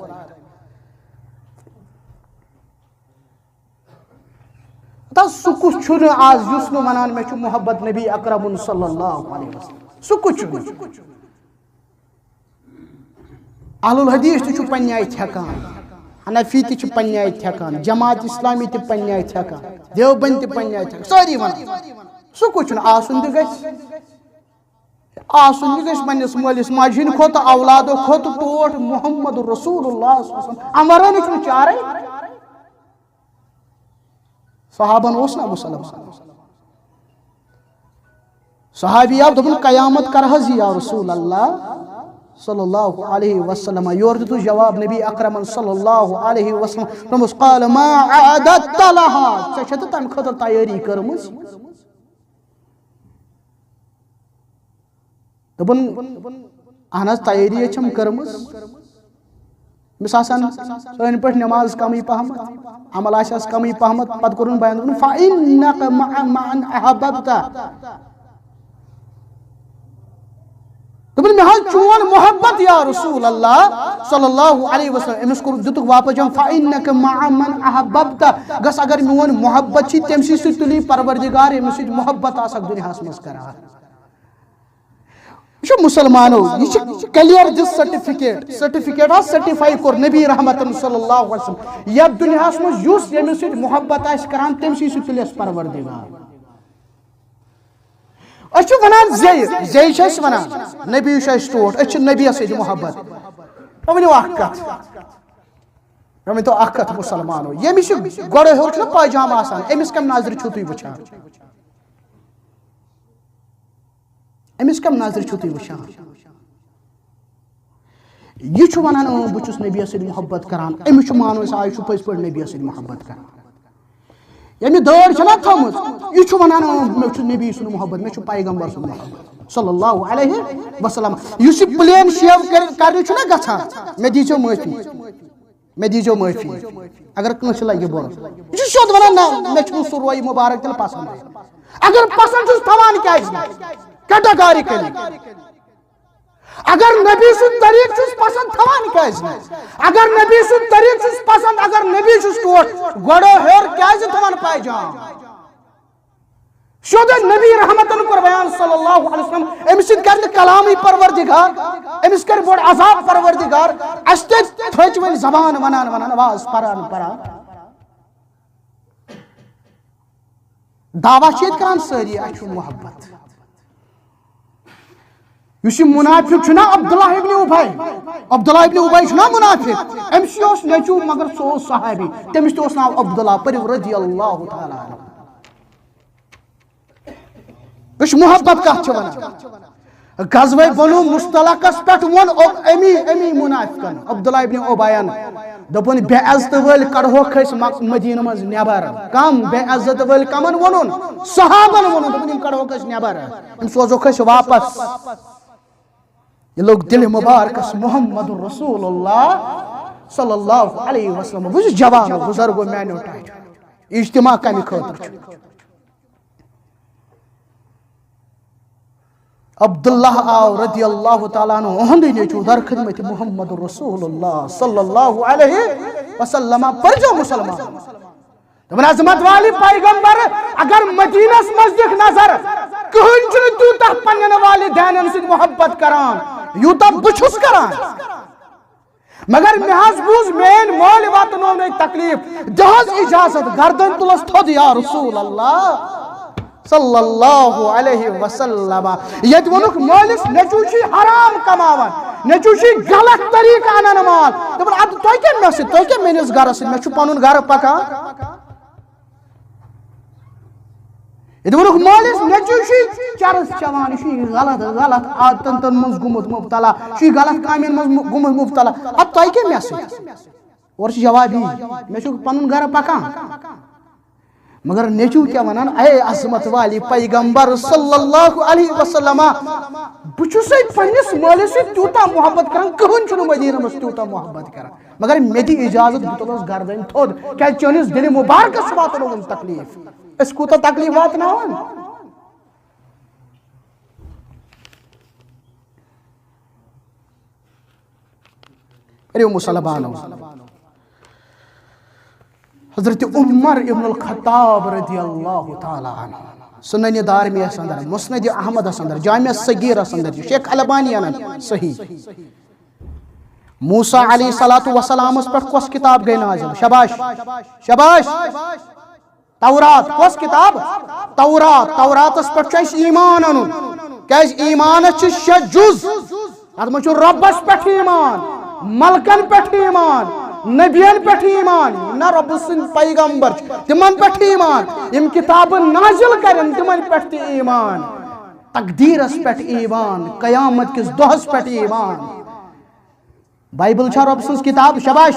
تہٕ سُہ کُس چھُنہٕ آز یُس نہٕ وَنان مےٚ چھُ محبت نبی اکرمُن صلی اللہ علیہ وسلم؟ سُہ کُس چھُنہٕ؟ اہل الحدیث تہِ چھُ پننہِ آیہِ تھٮ۪کان، حنفی تہِ چھِ پننہِ آیہِ تھٮ۪کان، جماعت اسلامی تہِ پننہِ آیہِ تھٮ۪کان، دیوبند تہِ پننہِ آیہِ تھٮ۪کان، سٲری وَنان۔ سُہ کُس چھُنہٕ؟ آسُن تہِ گژھِ۔ آسُن تہِ گژھِ پننِس مٲلِس ماجہِ ہٕنٛدِ کھۄتہٕ، اولادو کھۄتہٕ ٹوٹھ محمد رسول اللہ صلی اللہ علیہ وسلم۔ امرن چھُنہٕ چارے۔ صحابن اوس نہ مسلمان۔ صحابی آو، دوٚپُن، "قیامت کر حظ یا رسول اللہ صلی اللہ علیہ وسلم؟" یورٕ دیُتُس جواب نبی اکرمن صلی اللہ علیہ وسلم، دوٚپمَس، "قال ما اعددت لها؟" ژےٚ چھےٚ تہٕ تَمہِ خٲطرٕ تیٲری کٔرمٕژ؟ دوٚپُن، "اہن حظ، تیٲری حظ چھم کٔرمٕژ۔" أمِس آسان سٲنۍ پٲٹھۍ نٮ۪ماز کمٕے پہمتھ، عمل آسٮ۪س کمٕے پہمتھ، پتہٕ کوٚرُن بیان، دوٚپُن، "فإنك مع من أحببت۔" دوٚپُن، "مےٚ حظ چون محبت یا رسول اللہ صلی اللہ علیہ وسلم۔" أمِس کوٚر، دِتُکھ واپس جواب، "فإنک مع من احببت۔" گژھ، اگر میون محبت چھی، تٔمۍ سٕے سۭتۍ تُلی پروردگار، ییٚمِس سۭتۍ محبت آسکھ دُنیاہَس منٛز کران۔ یہِ چھُ مُسلمانو، یہِ چھُ clear this certificate، certificate حظ certify کوٚر نبی رحمتن صلی اللہ علیہ وسلم۔ یتھ دُنیاہس منٛز یُس ییٚمِس سۭتۍ محبت آسہِ کران، تٔمۍ سٕے سۭتۍ تُلٮ۪س پروردگار۔ أسۍ چھِ ونان زیٚیہِ، زیٚیہِ چھِ أسۍ ونان، نبی چھُ اَسہِ ٹوٹھ، أسۍ چھِ نبیَس سۭتۍ محبت۔ وۄنۍ ؤنِو اکھ کتھ، وۄنۍ ؤنۍتو اکھ کتھ مُسلمانو، ییٚمِس یہِ گۄڈٕ ہیوٚر چھُنہ پاجامہٕ آسان، أمِس کَمہِ نظرِ چھُو تُہۍ وٕچھان؟ أمِس کَمہِ نظرِ چھُو تُہۍ وٕچھان؟ یہِ چھُ وَنان، "اۭں، بہٕ چھُس نبیَس سۭتۍ محبت کران۔" أمِس چھُ مانُن، أسۍ آز چھُ پٔزۍ پٲٹھۍ نبیَس سۭتۍ محبت کران۔ ییٚمہِ دٲڑ چھَنہ تھٲومٕژ، یہِ چھُ وَنان، "اۭں، مےٚ چھُ نبی سُنٛد محبت، مےٚ چھُ پیغمبر سُنٛد محبت صلی اللہ علیہ وسلم۔" یُس یہِ plain shave کر-، کرنہِ چھُنہ گژھان، مےٚ دیٖزیو معٲفی، مےٚ دیٖزیو معٲفی اگر کٲنٛسہِ لگہِ بُرٕ۔ یہِ چھُ سیوٚد وَنان، "نہ، مےٚ چھُنہٕ سُہ رویہِ مُبارک تیٚلہِ پسنٛد۔" اگر پسنٛد چھُس تھاوان، کیٛازِ نہٕ؟ Categorically۔ اگر نبی سُنٛد طریٖقہٕ چھُس پسنٛد تھاوان، کیٛازِ نہٕ؟ اگر نبی سُنٛد طریٖقہٕ چھُس پسنٛد، اگر نبی چھُس ٹوٹھ، گۄڈٕ ہیوٚر کیٛازِ تھاوان پاجام؟ سیوٚدُے نبی رحمتن کوٚر بیان صلی اللہ علیہ وسلم، أمِس سۭتۍ کرِ نہٕ کلامٕے پروردگار، أمِس کرِ بوٚڑ عذاب پروردگار۔ اَسہِ تہِ تھٔج وۄنۍ زبان ونان ونان، واز پران پران۔ دعویٰ چھِ ییٚتہِ کران سٲری، اَسہِ چھُ محبت۔ یُس یہِ منافق چھُنہ عبداللہ ابن ابی، عبداللہ ابن ابی چھُنہ منافق، أمِس اوس نیٚچوٗ مگر سُہ اوس صحابی، تٔمِس تہِ اوس ناو عبداللہ، پٔرِو رضی اللہ تعالیٰ عنہ۔ وٕچھ، محبت کتھ چھِ ونان۔ غزوہ بنو مصطلقس پٮ۪ٹھ ووٚن او-، امی، امی منافقن، عبداللہ ابن ابین، دوٚپُن، "بے عزت وٲلۍ کڑہوکھ أسۍ مک-، مدینہ منٛز نٮ۪بر۔" کم بے عزت وٲلۍ کمن ووٚنُن؟ صحابن ووٚنُن، دوٚپُن، "یِم کڑہوکھ أسۍ نٮ۪بر، یِم سوزوکھ أسۍ واپس۔" یہِ لوٚگ دِلہِ مبارکس محمد رسول اللہ صلی اللہ علیہ وسلم۔ بہٕ چھُس جوان، بُزرگو، میانیو ٹاٹھیو، اجتماع کمہِ خٲطرٕ چھُ؟ عبداللہ آو رضی اللہ تعالیٰ عنہ، اُہُنٛدُے نیٚچوٗ در خدمت محمد رسول اللہ صلی اللہ علیہ وسلم۔ پٔرۍزیو مُسلمان۔ دوٚپُن، عظمت والے پیغمبر، اگر مدینس منٛز دِکھ نظر، کٕہٕنۍ چھُنہٕ تیوٗتاہ پننٮ۪ن والدینن سۭتۍ محبت کران، یوٗتاہ بہٕ چھُس کران۔ مگر مےٚ حظ بوٗز، میٲنۍ مٲلۍ واتنوونَے تکلیف، دِ حظ اجازت، گردن تُلس تھوٚد یا رسول اللہ صلی اللہ علیہ وسلم۔ ییٚتہِ ووٚنُکھ مٲلِس، نیٚچوٗ چھُے حرام کماوان، نیٚچوٗ چھُے غلط طریٖقہٕ انان مال۔ دوٚپُن، اَدٕ تۄہہِ کیٛاہ مےٚ سۭتۍ، تۄہہِ کیٛاہ میٲنِس گرس سۭتۍ، مےٚ چھُ پنُن گرٕ پکان۔ ییٚتہِ ووٚنُکھ مٲلِس، نیٚچوٗ چھُے چرس چٮ۪وان، یہِ چھُے غلط، غلط عادتن تن منٛز گوٚمُت مُبتلا، یہِ چھُے غلط کامٮ۪ن منٛز مُ-، گوٚمُت مُبتلا۔ اَدٕ تۄہہِ کیٛاہ مےٚ سۭتۍ؟ اورٕ چھُ جواب یی، مےٚ چھُ پنُن گرٕ پکان۔ مگر نیٚچوٗ کیٛاہ وَنان؟ اے عظمت والی پیغمبر صلی اللہ علیہ وسلم، بہٕ چھُسَے پنٛنِس مٲلِس سۭتۍ تیوٗتاہ محبت کران، کٕہٕنۍ چھُنہٕ مدیٖنہ منٛز تیوٗتاہ محبت کران۔ مگر مےٚ دِ اجازت، بہٕ تُلس گردَنۍ تھوٚد، کیٛازِ چٲنِس دِلہِ مُبارکَس واتنووُم تکلیٖف۔ أسۍ کوٗتاہ تکلیٖف واتناوان؟ کٔرِو مُسلمانو۔ حضرت عمر ابن الخطاب رضی اللہ تعالیٰ عنہ، سنن دارمیس اندر، مسند احمدس اندر، جامع صغیرس اندر، شیخ البانی انن صحیح۔ موسیٰ علیہ الصلوۃ والسلامس پٮ۪ٹھ کۄس کتاب گٔے نازل؟ شاباش، شاباش۔ تورات۔ کۄس کتاب؟ تورات۔ توراتس پٮ۪ٹھ چھُ اَسہِ ایمان اَنُن، کیازِ ایمانس چھِ شےٚ جُز۔ اتھ منٛز چھُ رۄبس پٮ۪ٹھ ایمان، ملکن پٮ۪ٹھ ایمان، نبین پٮ۪ٹھ ایمان، یِم نہ رۄبہٕ سٕنٛدۍ پیغمبر چھِ، تِمن پٮ۪ٹھ ایمان، یِم کتابہٕ نازل کرن، تِمن پٮ۪ٹھ تہِ ایمان، تقدیرس پٮ۪ٹھ ایمان، قیامت کِس دۄہس پٮ۪ٹھ ایمان۔ بایبل چھا رۄب سٕنٛز کتاب؟ شاباش۔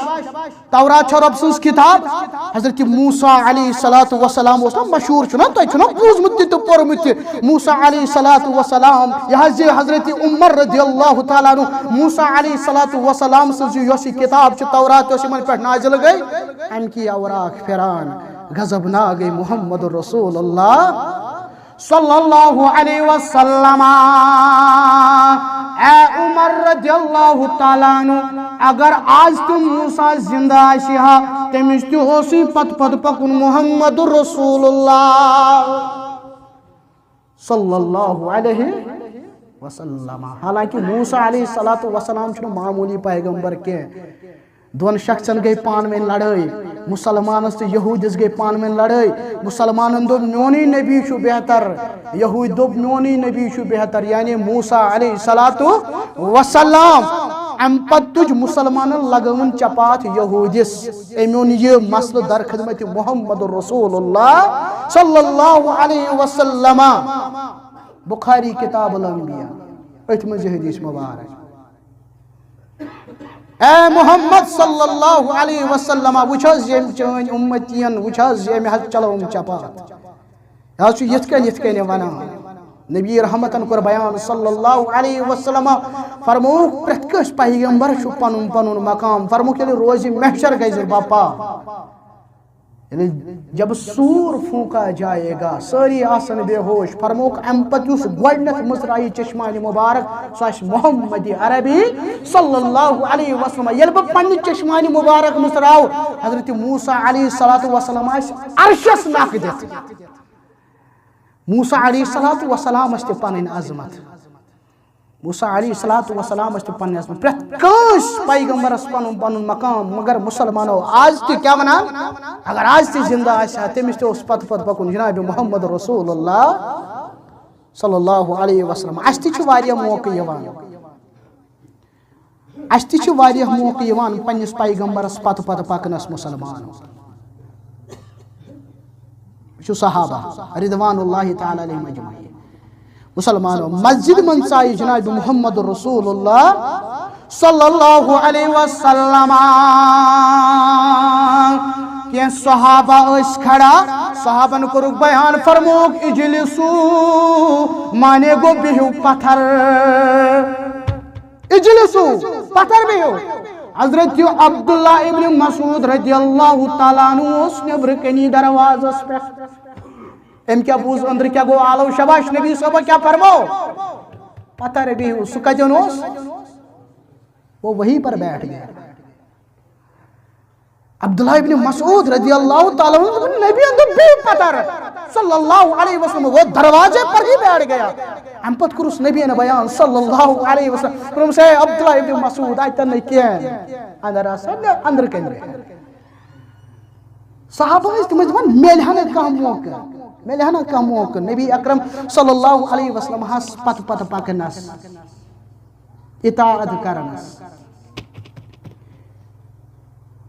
تورات چھا رۄب سٕنٛز کتاب؟ حضرت موسیٰ علیہ الصلوۃ والسلام اوس نا مشہوٗر، چھُنا، تۄہہِ چھُنا بوٗزمُت تہِ تہٕ پوٚرمُت تہِ۔ موسیٰ علیہ الصلوۃ والسلام، یہِ حظ یہِ حضرت عمر رضی اللہ تعالیٰ عنہ، موسیٰ علیہ الصلوۃ والسلام سٕنٛز یہِ یۄس یہِ کتاب چھِ، تورات یۄس یِمن پٮ۪ٹھ نازل گٔے، امہِ کی اوراق پھران غضبناک گٔے محمد رسول اللہ صلی اللہ علیہ وسلم۔ اے عمر رضی اللہ تعالیٰ عنہ، اگر آز تہِ موسیٰ زندٕ آسہِ ہا، تٔمِس تہِ اوسُے پتہٕ پتہٕ پکُن محمد رسول اللہ صلی اللہ علیہ وسلم۔ حالانکہ موسیٰ علیہ الصلوۃ والسلام چھُنہٕ معموٗلی پیغمبر کینٛہہ۔ دۄن شخصن گٔے پانہٕ ؤنۍ لڑٲے، مسلمانس تہٕ یہوٗدِس گٔے پانہٕ ؤنۍ لڑٲے۔ مسلمانن دوٚپ، "میونُے نبی چھُ بہتر"، یہوٗدۍ دوٚپ، "میونُے نبی چھُ بہتر"، یعنی موسیٰ علیہ الصلوۃ والسلام۔ امہِ پتہٕ تُج مسلمانن لگٲوٕن چپاتھ یہوٗدِس۔ أمۍ اوٚن یہِ مسلہٕ در خدمت محمد رسول اللہ صلی اللہ علیہ وسلم۔ بخاری کتاب الانبیاء، أتھۍ منٛز یہِ حدیث مبارک۔ اے محمد صلی اللہ علیہ وسلم، وٕچھ حظ ییٚمۍ چٲنۍ اُمتی ین، وٕچھ حظ ییٚمۍ حظ چلٲوٕم چپاتھ۔ یہِ حظ چھُ یِتھ کٔنۍ، یِتھ کٔنۍ وَنان۔ نبی رحمتن کوٚر بیان صلی اللہ علیہ وسلم، فرمووُکھ، پرٛٮ۪تھ کٲنٛسہِ پیغمبرس چھُ پنُن پنُن مقام۔ فرمووُکھ، ییٚلہِ روزِ محشر گژھِ بپا، یعنی جب سور پھونکا جائے گا، سٲری آسن بے ہوش۔ فرمووُکھ، امہِ پتہٕ یُس گۄڈٕنیتھ مُژراوِ چشمانِ مبارک، سُہ آسہِ محمد عربی صلی اللہ علیہ وسلم۔ ییٚلہِ بہٕ پننہِ چشمانِ مبارک مُژراو، حضرت موسیٰ علیہ الصلوۃ والسلام آسہِ عرشس نکھ دِتھ۔ موسیٰ علیہ الصلوۃ والسلامس تہِ پنٕنۍ عظمت۔ موسیٰ علیہ الصلوۃ والسلامس تہِ پننہِ عظمت۔ پرٛٮ۪تھ کٲنٛسہِ پیغمبرس پنُن پنُن مقام، مگر مسلمانو آز تہِ کیٛاہ ونان؟ اگر آز تہِ زندٕ آسہِ ہا، تٔمِس تہِ اوس پتہٕ پتہٕ پکُن جناب محمد رسول اللہ صلی اللہ علیہ وسلم۔ اسہِ تہِ چھِ واریاہ موقعہٕ یِوان۔ اسہِ تہِ چھِ واریاہ موقعہٕ یِوان پننِس پیغمبرس پتہٕ پتہٕ پکنس مسلمانو۔ وٕچھِو صحابہ رضوان اللہ تعالیٰ علیہم اجمعین۔ مسلمانو، مسجد منٛز ژایہِ جناب محمد رسول اللہ صلی اللہ علیہ وسلم۔ کینٛہہ صحابہ ٲسۍ کھڑا، صحابن کوٚرُکھ بیان، فرمووُکھ، "اجلسو"، معنی گوٚو بِہِو پتھر۔ اجلسو، پتھر بِہِو۔ حضرت عبداللہ ابن مسعود رضی اللہ تعالیٰ عنہ اوس نیبرٕ کنی دروازس پٮ۪ٹھ۔ أمۍ کیٛاہ بوٗز، أنٛدرٕ کیٛاہ گوٚو آلو؟ شاباش، نبی صٲبہ کیٛاہ فرمو؟ پتھر بِہِو۔ سُہ کتٮ۪ن اوس؟ وہ وہیں پر بیٹھ گیا۔ عبداللہ ابن مسعود رضی اللہ تعالیٰ عنہ دوٚپُن، نبی دوٚپ، "بِہِو پتھر"۔ صلی اللہ علیہ وسلم، وہ دروازے پر ہی بیٹھ گیا۔ امہِ پتہٕ کوٚرُس نبی یَن بیان صلی اللہ علیہ وسلم۔ دوٚپُس، "ہے عبداللہ ابن مسعود، اتٮ۪ن نہٕ کینٛہہ، اندر آسا، اندر کنہِ بیٚہہ۔" صحابہ ٲسۍ تِم ٲسۍ دپان، "میلہِ ہا نہٕ کانٛہہ موقعہٕ، میلہِ ہا نہٕ کانٛہہ موقعہٕ نبی اکرم صلی اللہ علیہ وسلم ہس پتہٕ پتہٕ پکنس، اطاعت کرنس۔"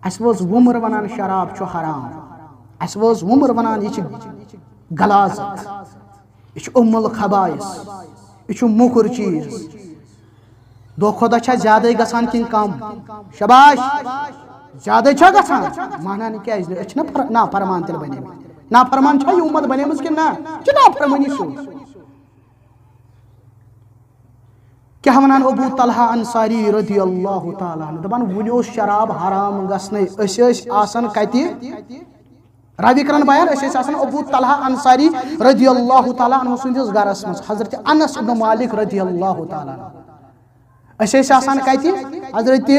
اسہِ وٲژ وُمر ونان شراب چھُ حرام، اسہِ وٲژ وُمر ونان یہِ چھِ غلاظت، یہِ چھُ ام الخبائث، یہِ چھُ موٚکُر چیٖز۔ دۄہ کھۄتہٕ دۄہ چھا زیادَے گژھان کِنہٕ کم؟ شاباش، زیادَے چھا گژھان؟ مانان کیازِ نہٕ؟ أسۍ چھِنہ فر-، نافرمان تیٚلہِ بنیمٕتۍ۔ نافرمان چھا یہِ اُمت بنیمٕژ کِنہٕ نہ؟ یہِ چھِ نافرمٲنی سیوٚد۔ کیٛاہ ونان ابو طلحہ انصاری رضی اللہ تعالیٰ عنہ؟ دپان، وُنہِ اوس شراب حرام گژھنَے، أسۍ ٲسۍ آسان کتہِ؟ راوی کران بیان، أسۍ ٲسۍ آسان ابو طلحہ انصاری رضی اللہ تعالیٰ عنہ سٕنٛدِس گرس منٛز، حضرت انس ابن مالک رضی اللہ تعالیٰ عنہ۔ أسۍ ٲسۍ آسان کتہِ؟ حضرت،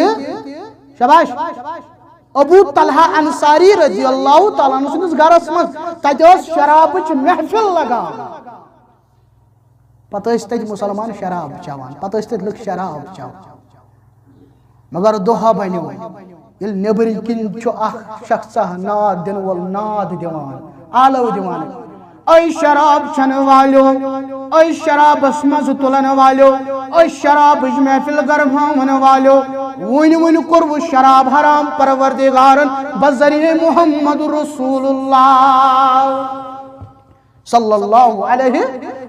شاباش، ابو طلحہ انصاری رضی اللہ تعالیٰ عنہ سٕنٛدِس گرس منٛز۔ تتہِ ٲس شرابٕچ محفل لگان۔ پتہٕ ٲسۍ تتہِ مسلمان شراب چٮ۪وان، پتہٕ ٲسۍ تتہِ لُکھ شراب چٮ۪وان۔ مگر دۄہا بنیو، ییٚلہِ نیٚبرۍ کِنۍ چھُ اکھ شخصا ناد دِنہٕ وول ناد دِوان، آلو دِوان، "اے شراب چٮ۪نہٕ والیو، اے شرابس مزٕ تُلن والیو، اے شرابٕچ محفل گرماون والیو، وُنہِ وُنہِ کوٚروٕ شراب حرام، پروردگارن بذریعہ محمد رسول اللہ صلی اللہ علیہ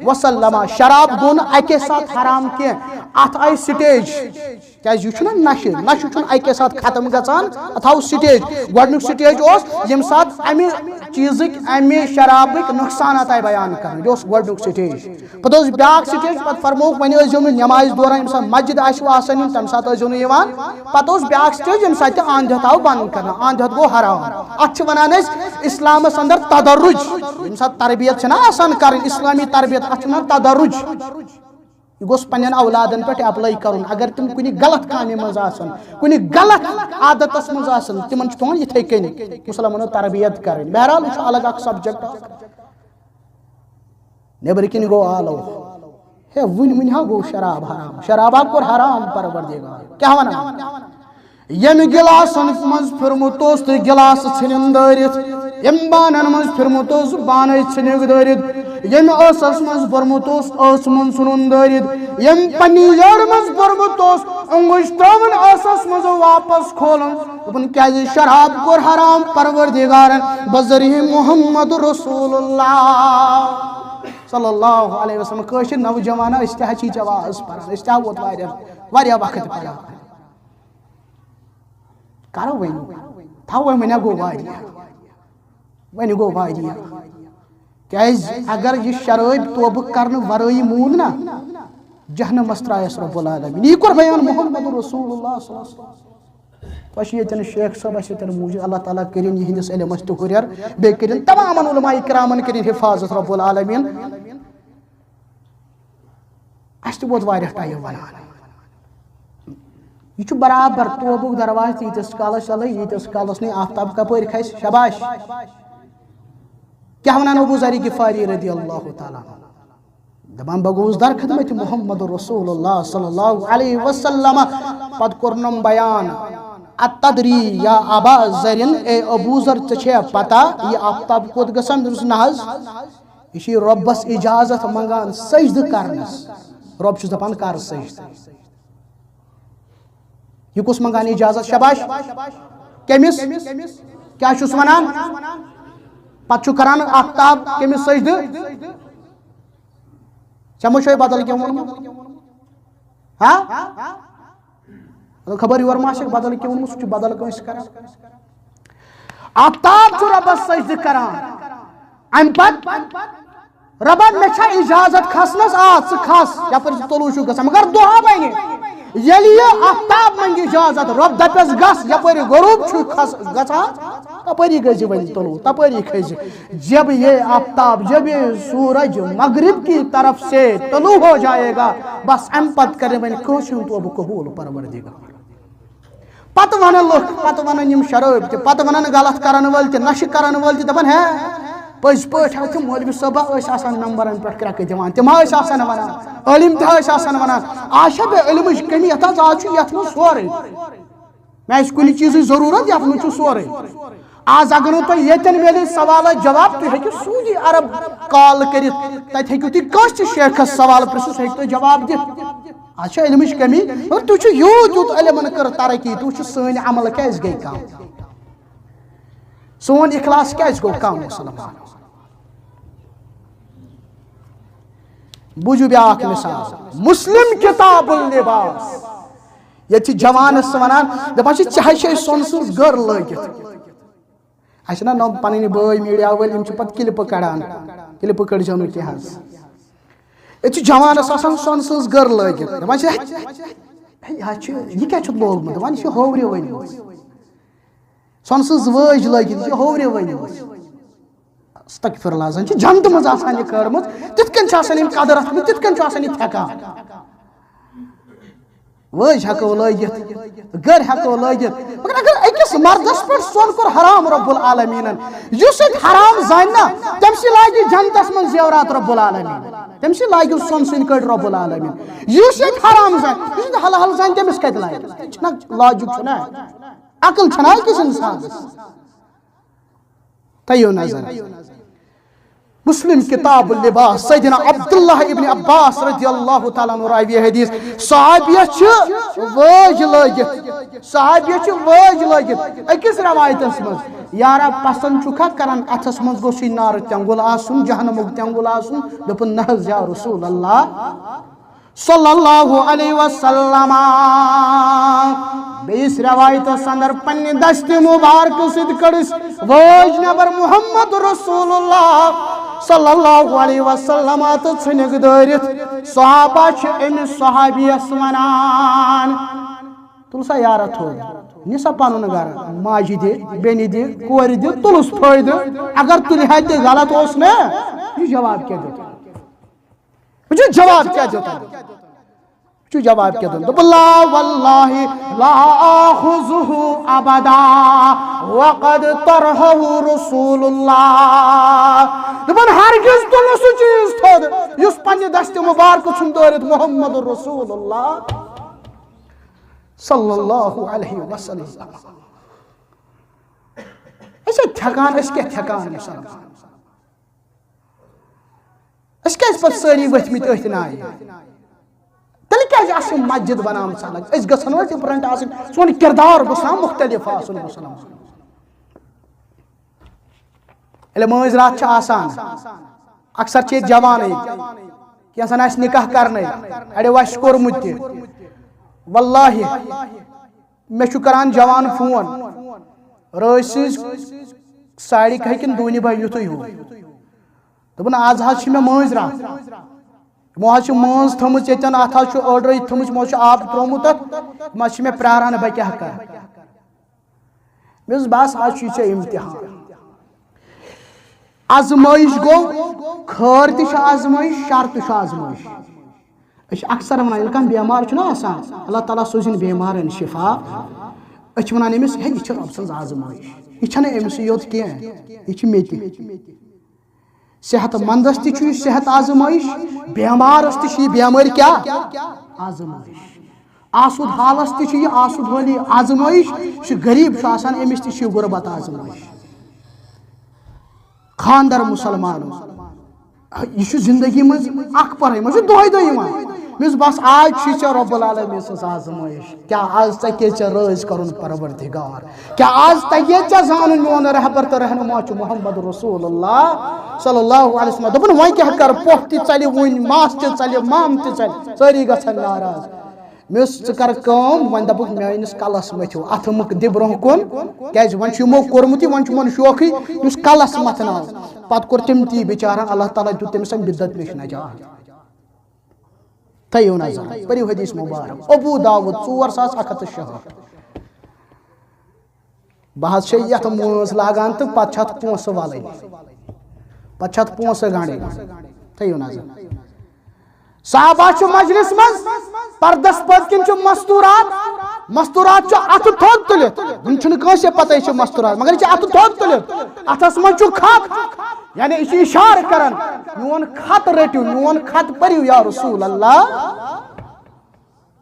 وسلم۔" شراب گوٚو نہٕ اکے ساتہٕ حرام کینٛہہ، اتھ آیہِ سٹیج۔ کیازِ یہِ چھُنہ نشہِ، نشہِ چھُنہٕ اکے ساتہٕ ختم گژھان، اتھ آو سٹیج۔ گۄڈنیُک سٹیج اوس ییٚمہِ ساتہٕ امہِ چیٖزٕکۍ، امہِ شرابٕکۍ نۄقصانات آیہِ بیان کرنہٕ، یہِ اوس گۄڈنیُک سٹیج۔ پتہٕ اوس بیٛاکھ سٹیج، پتہٕ فرمووُکھ، وۄنۍ ٲسۍزیو نہٕ نٮ۪مازِ دوران ییٚمہِ ساتہٕ مسجد آسِوٕ آسان یُن، تمہِ ساتہٕ ٲسۍزیو نہٕ یِوان۔ پتہٕ اوس بیٛاکھ سٹیج، ییٚمہِ ساتہٕ تہِ اَنٛد ہٮ۪تھ آو بنٛد کرنہٕ، اَنٛد ہٮ۪تھ گوٚو حرام۔ اتھ چھِ ونان أسۍ اسلامس اندر تدرج۔ ییٚمہِ ساتہٕ تربیت چھنہ آسان کرٕنۍ، اسلامی تربیت، اتھ چھِ ونان تدرج۔ یہِ گوٚژھ پننٮ۪ن اولادن پٮ۪ٹھ اپلاے کرُن۔ اگر تِم کُنہِ غلط کامہِ منٛز آسن، کُنہِ غلط عادتس منٛز آسن، تِمن چھُ پٮ۪وان یِتھے کٔنۍ مسلمانو تربیت کرٕنۍ۔ بہرحال، یہِ چھُ الگ اکھ سبجیکٹ اکھ۔ نیبرٕ کِنۍ گوٚو آلو۔ ہے، وٕنہِ، وٕنہِ ہا گوٚو شراب حرام۔ شراب ہا کوٚر حرام پروردگار۔ کیٛاہ وَنان؟ ییٚمہِ گِلاسَن منٛز پھِرمُت اوس تہٕ گِلاسہٕ ژھٕنِن دٲرِتھ۔ ییٚمہِ بانَن منٛز پھِرمُت اوس، بانَے ژھٕنِکھ دٲرِتھ۔ ییٚمہِ ٲسَس منٛز بوٚرمُت اوس، ٲسہٕ منٛز ژھٕنُن دٲرِتھ۔ ییٚمہِ پننہِ یٔڑ منٛز بوٚرمُت اوس، اوٚنٛگُج ترٛٲوٕن ٲسَس منٛز واپس کھولُن۔ دوٚپُن، کیٛازِ شراب کوٚر حرام پروردگارن بذریعہ محمد رسول اللہ صلی اللہ علیہ وسلم۔ کٲشِر نوجوانہ، أسۍ تہِ حظ چھِ یہِ واز پران، أسۍ تہِ ہا ووت واریاہ، واریاہ وقت پران۔ کرو وۄنۍ، تھاو وۄنۍ، وۄنۍ ہا گوٚو واریاہ، وۄنۍ گوٚو واریاہ۔ کیٛازِ اگر یہِ شرٲبۍ توبہٕ کرنہٕ ورٲیی موٗد نا، جہنمس ترٛایس رب العالمین۔ یہِ کوٚر بیان محمد رسول اللہ صلی اللہ علیہ وسلم۔ تۄہہِ چھِ ییٚتٮ۪ن شیخ صٲب، اَسہِ ییٚتٮ۪ن موٗجوٗد، اللہ تعالیٰ کٔرِن یِہِنٛدِس علمس تہِ ہُرٮ۪ر، بیٚیہِ کٔرِن تمام علماء کرامن کٔرِن حفاظت رب العالمین۔ اَسہِ تہِ ووت واریاہ ٹایم وَنان۔ یہِ چھُ برابر توبُک دروازٕ تیٖتِس کالس چلے، ییٖتِس کالس نہٕ آفتاب کپٲرۍ کھسہِ۔ شاباش۔ کیٛاہ وَنان ابو ذر غفاری رضی اللہ تعالیٰ عنہ؟ دپان، بہٕ گوٚوُس در خدمت محمد رسول اللہ صلی اللہ علیہ وسلم۔ پتہٕ کوٚرنم بیان، اتدری یا ابا ذرین، اے ابو ذر، ژےٚ چھےٚ پتہ یہِ آفتاب کوٚت گژھان؟ دوٚپُس، نہ حظ، یہِ چھِ رۄبس اجازت منگان سجدٕ کرنس۔ رۄب چھُس دپان، کر سجدٕ۔ یہِ کُس منگان اجازت؟ شاباش۔ کٔمِس؟ کیٛاہ چھُس ونان؟ پتہٕ چھُ کران آفتاب کٔمِس سجدٕ؟ ژےٚ ما چھُے بدل کینٛہہ ووٚنمُت؟ ہا؟ مطلب، خبر یورٕ ما آسٮ۪کھ بدل کینٛہہ ووٚنمُت، سُہ چھُ بدل کٲنٛسہِ کران۔ آفتاب چھُ رۄبس سجدٕ کران۔ امہِ پتہٕ، رۄبا، مےٚ چھا اجازت کھسنس؟ آ، ژٕ کھس، یپٲرۍ ژٕ طلوع چھُ گژھان، مگر دۄہا بنہِ۔ ییٚلہِ یہِ آفتاب منگہِ اجازت، رۄب دپٮ۪س، گژھ، یپٲرۍ غروب چھُ کھس-، گژھان، تپٲری گٔژھۍ زِ وۄنۍ طلوع، تپٲری کھٔسۍ زِ۔ جب یہ آفتاب، جب یہ سورج مغرب کی طرف سے طلوع ہو جائے گا، بس امہِ پتہٕ کرِ وۄنۍ کٲنٛسہِ ہُنٛد توبہٕ قبول پروردگار۔ پتہٕ ونن لُکھ، پتہٕ ونن یِم شرٲبۍ تہِ، پتہٕ ونن غلط کرن وٲلۍ تہِ، نشہٕ کرن وٲلۍ تہِ، دپن، ہے، پٔزۍ پٲٹھۍ حظ چھِ مولوی صٲبہ ٲسۍ آسان ممبرن پٮ۪ٹھ کرٛٮ۪کہٕ دِوان، تِم حظ ٲسۍ آسان ونان، عٲلم تہِ حظ ٲسۍ آسان ونان۔ آز چھا بے علمٕچ کٔمی؟ یتھ حظ، آز چھُ یتھ منٛز سورُے۔ مےٚ آسہِ کُنہِ چیٖزٕچ ضروٗرت، یتھ منٛز چھُ سورُے۔ آز اگر نہٕ تۄہہِ ییٚتٮ۪ن میلہِ سوالس جواب، تُہۍ ہیٚکِو سیوٚدُے عرب کال کٔرِتھ، تتہِ ہیٚکِو تُہۍ کٲنٛسہِ تہِ شیخس سوال پرٛژھِو، سُہ ہیٚکہِ تۄہہِ جواب دِتھ۔ آز چھِ علمٕچ کٔمی، مگر تُہۍ چھِو یوٗت یوٗت علمن کٔر ترقی، تُہۍ وٕچھِو سٲنۍ عمل کیٛازِ گٔے کم، سون اخلاص کیٛازِ گوٚو کم؟ مسلمان، بوٗزِو بیٛاکھ مثال، مسلم کتاب اللباس۔ ییٚتہِ چھِ جوانس ونان، دپان چھِ، ژےٚ ہے چھے سۄنہٕ سٕنٛز گٔر لٲگِتھ۔ اَسہِ چھِنہ نۄم پنٕنۍ بٲے میٖڈیا وٲلۍ، یِم چھِ پتہٕ کلپہٕ کڑان، کلپہٕ کٔڑزیو نہٕ کینٛہہ حظ۔ ییٚتہِ چھِ جوانس آسان سۄنہٕ سٕنٛز گٔر لٲگِتھ، دپان چھِ، ہے، ہے، یہِ حظ چھُ، یہِ کیٛاہ چھُتھ لوگمُت؟ دپان، یہِ چھِ ہوورِ ؤنمٕژ۔ سۄنہٕ سٕنٛز وٲج لٲگِتھ، یہِ چھِ ہوورِ ؤنمٕژ۔ استغفر اللہ، زن چھِ جنتہٕ منٛز آسان یہِ کٔڑمٕژ، تِتھ کٔنۍ چھِ آسان یِم قدر اَتھ منٛز، تِتھ کٔنۍ چھُ آسان یہِ تھٮ۪کان۔ وٲج ہٮ۪کو لٲگِتھ، گٔر ہٮ۪کو لٲگِتھ، مگر اگر أکِس مردس پٮ۪ٹھ سۄن کوٚر حرام رب العالمیٖنن، یُس ییٚتہِ حرام زانہِ نا، تٔمۍ سٕے لاگہِ جنتس منٛز زیورات رب العالمیٖن، تٔمۍ سٕے لاگہِ سۄن سٕنٛدۍ کٔڑۍ رب العالمیٖن۔ یُس ییٚتہِ حرام زانہِ، یُس نہٕ حلال زانہِ، تٔمِس کتہِ لاگہِ؟ چھُنہ لاجُک، چھُنہ عقل، چھنہ أکِس انسانس؟ تھٲیِو نظر۔ مسلم کتاب اللباس، سیدنا عبداللہ ابن عباس رضی اللہ تعالیٰ عنہ راوی حدیث، صحابیہ چھِ وٲج لٲگِتھ، صحابیہ چھِ وٲج لٲگِتھ۔ أکِس روایتس منٛز، یارا پسند چھُکھا کران اتھس منٛز گوٚژھُے نارٕ تٮ۪نٛگُل آسُن، جہنمُک تٮ۪نٛگُل آسُن؟ دوٚپُن، نہ حظ یا رسول اللہ۔ صلی اللہ علیہ وسلم۔ بیٚیِس روایتس اندر پننہِ دستِ مبارکہٕ سۭتۍ کٔڑٕس وٲج نٮ۪بر محمد رسول اللہ صلی اللہ علیہ وسلم تہٕ ژھٕنِکھ دٲرِتھ۔ صحابہ چھِ أمِس صحابیَس وَنان، تُل سا یارا تھوٚد، نہِ سا پنُن گرٕ، ماجہِ دِ، بیٚنہِ دِ، کورِ دِ، تُلُس فٲیدٕ۔ اگر تُلہِ ہا تہِ غلط اوس نا، یہِ جواب کیٛاہ دیُت؟ وٕچھِو جواب کیٛاہ دیُت أمۍ۔ چھُ جواب کیٛاہ دیُن؟ دوٚپُن، "لا واللہ لا آخذہ ابدا وقد طرحہ رسول اللہ۔" دوٚپُن، ہرگز تُلہٕ نہٕ سُہ چیٖز تھوٚد یُس پننہِ دستِ مبارکہٕ ژھُن دٲرِتھ محمد رسول اللہ صلی اللہ علیہ وسلم۔ أسۍ ہے تھٮ۪کان، أسۍ کیٛاہ تھٮ۪کان مُسلمان؟ أسۍ کیٛازِ پتہٕ سٲری ؤتھۍ مٕتۍ أتھۍ نایہِ؟ تیٚلہِ کیٛازِ آسہِ یِم مسجد بناومٕژ الگ؟ أسۍ گژھن وۄنۍ different آسٕنۍ، سون کردار گوٚژھ نا مختلف آسُن مُسلمان۔ ییٚلہِ مٲنٛزِ راتھ چھِ آسان، اکثر چھِ ییٚتہِ جوانٕے، کینٛژن آسہِ نکاح کرنَے، اَڑیو آسہِ کوٚرمُت تہِ۔ واللہ، مےٚ چھُ کران جوان فون، رٲژ سٕنٛزِ ساڑِ کاہہِ کِنہٕ دوٗنہِ بجہِ یُتھُے ہیوٗ۔ دوٚپُن، "آز حظ چھِ مےٚ مٲنٛزِ راتھ۔ یِمو حظ چھِ مٲنٛز تھٲومٕژ ییٚتٮ۪ن، اَتھ حظ چھُ أڑرٲے تھٲومٕژ، یِمو حظ چھُ آب ترٛوومُت اَتھ، یِم حظ چھِ مےٚ پیاران، بہٕ کیٛاہ کَرٕ؟" مےٚ دوٚپُس، "بَس، آز چھُے ژےٚ اِمتِحان۔ آزمٲیِش گوٚو، خٲر تہِ چھِ آزمٲیِش، شر تہِ چھُ آزمٲیِش۔" أسۍ چھِ اکثر وَنان، ییٚلہِ کانٛہہ بٮ۪مار چھُنہ آسان، اللہ تعالیٰ سوٗزِن بٮ۪مارَن شفا، أسۍ چھِ وَنان أمِس، "ہے، یہِ چھِ رۄب سٕنٛز آزمٲیِش، یہِ چھَنہٕ أمِسٕے یوت کینٛہہ، یہِ چھِ مےٚ تہِ۔" صحت مندس تہِ چھُ یہِ صحت آزمٲیِش، بٮ۪مارس تہِ چھِ یہِ بٮ۪مٲرۍ کیٛاہ؟ آزمٲیِش۔ آسُد حالس تہِ چھِ یہِ آسُد حٲلی آزمٲیِش، یہِ چھُ غریٖب چھُ آسان، أمِس تہِ چھِ یہِ غُربت آزمٲیِش۔ خاندر مُسلمانو، یہِ چھُ زندگی منٛز اکھ پرے، منٛز چھُ دۄہے دۄہے یِوان۔ مےٚ دوٚپُس، "بس، آز چھُے ژےٚ رب العالمین سٕنٛز آزمٲیِش۔ کیٛاہ آز ژےٚ کیٛاہ ژےٚ رٲضۍ کرُن پروردگار؟" کیٛاہ آز تگہِ ژےٚ زانُن میون رہبر تہٕ رہنما چھُ محمد رسول اللہ صلی اللہ علیہ وسلم؟ دوٚپُن، وۄنۍ کیٛاہ کَرٕ؟ پۄپھ تہِ ژَلہِ وُنۍ، ماس تہِ ژَلہِ، مام تہِ ژَلہِ، سٲری گژھن ناراض۔ مےٚ اوس، ژٕ کَر کٲم، وۄنۍ دَپُکھ میٛٲنِس کَلَس مٔتھِو، اَتھٕ مہٕ دِ برٛونٛہہ کُن، کیٛازِ وۄنۍ چھُ یِمو کوٚرمُت یہِ، وۄنۍ چھُ یِمَن شوقٕے، یُس کَلَس مَتھناو۔ پَتہٕ کوٚر تٔمۍ تی بِچارَن، اللہ تعالیٰ دیُت تٔمِس اَمہِ بِدعت نِش نجات۔ تھٲیِو نظر، پٔرِو حدیث مبارک، ابو داؤد، ژور ساس اکھ ہتھ تہٕ شُہٲٹھ۔ بہٕ حظ چھِ یَتھ مٲنٛز لاگان تہٕ پتہٕ چھِ اَتھ پونٛسہٕ وَلٕنۍ، پتہٕ چھِ اَتھ پونٛسہٕ گنٛڈٕنۍ۔ تھٲیِو نظر، صحابہ چھُ مجلس منٛز، پردس پٔتۍ کِنۍ چھُ مستورات، مستورات چھُ اَتھٕ تھوٚد تُلِتھ، وُنہِ چھُنہٕ کٲنٛسہِ پتہ یہِ چھُ مستورات، مگر یہِ چھُ اَتھٕ تھوٚد تُلِتھ، اَتھس منٛز چھُ خط، یعنی یہِ چھُ اِشارٕ کران، میون خط رٔٹِو، میون خط پٔرِو یا رسول اللہ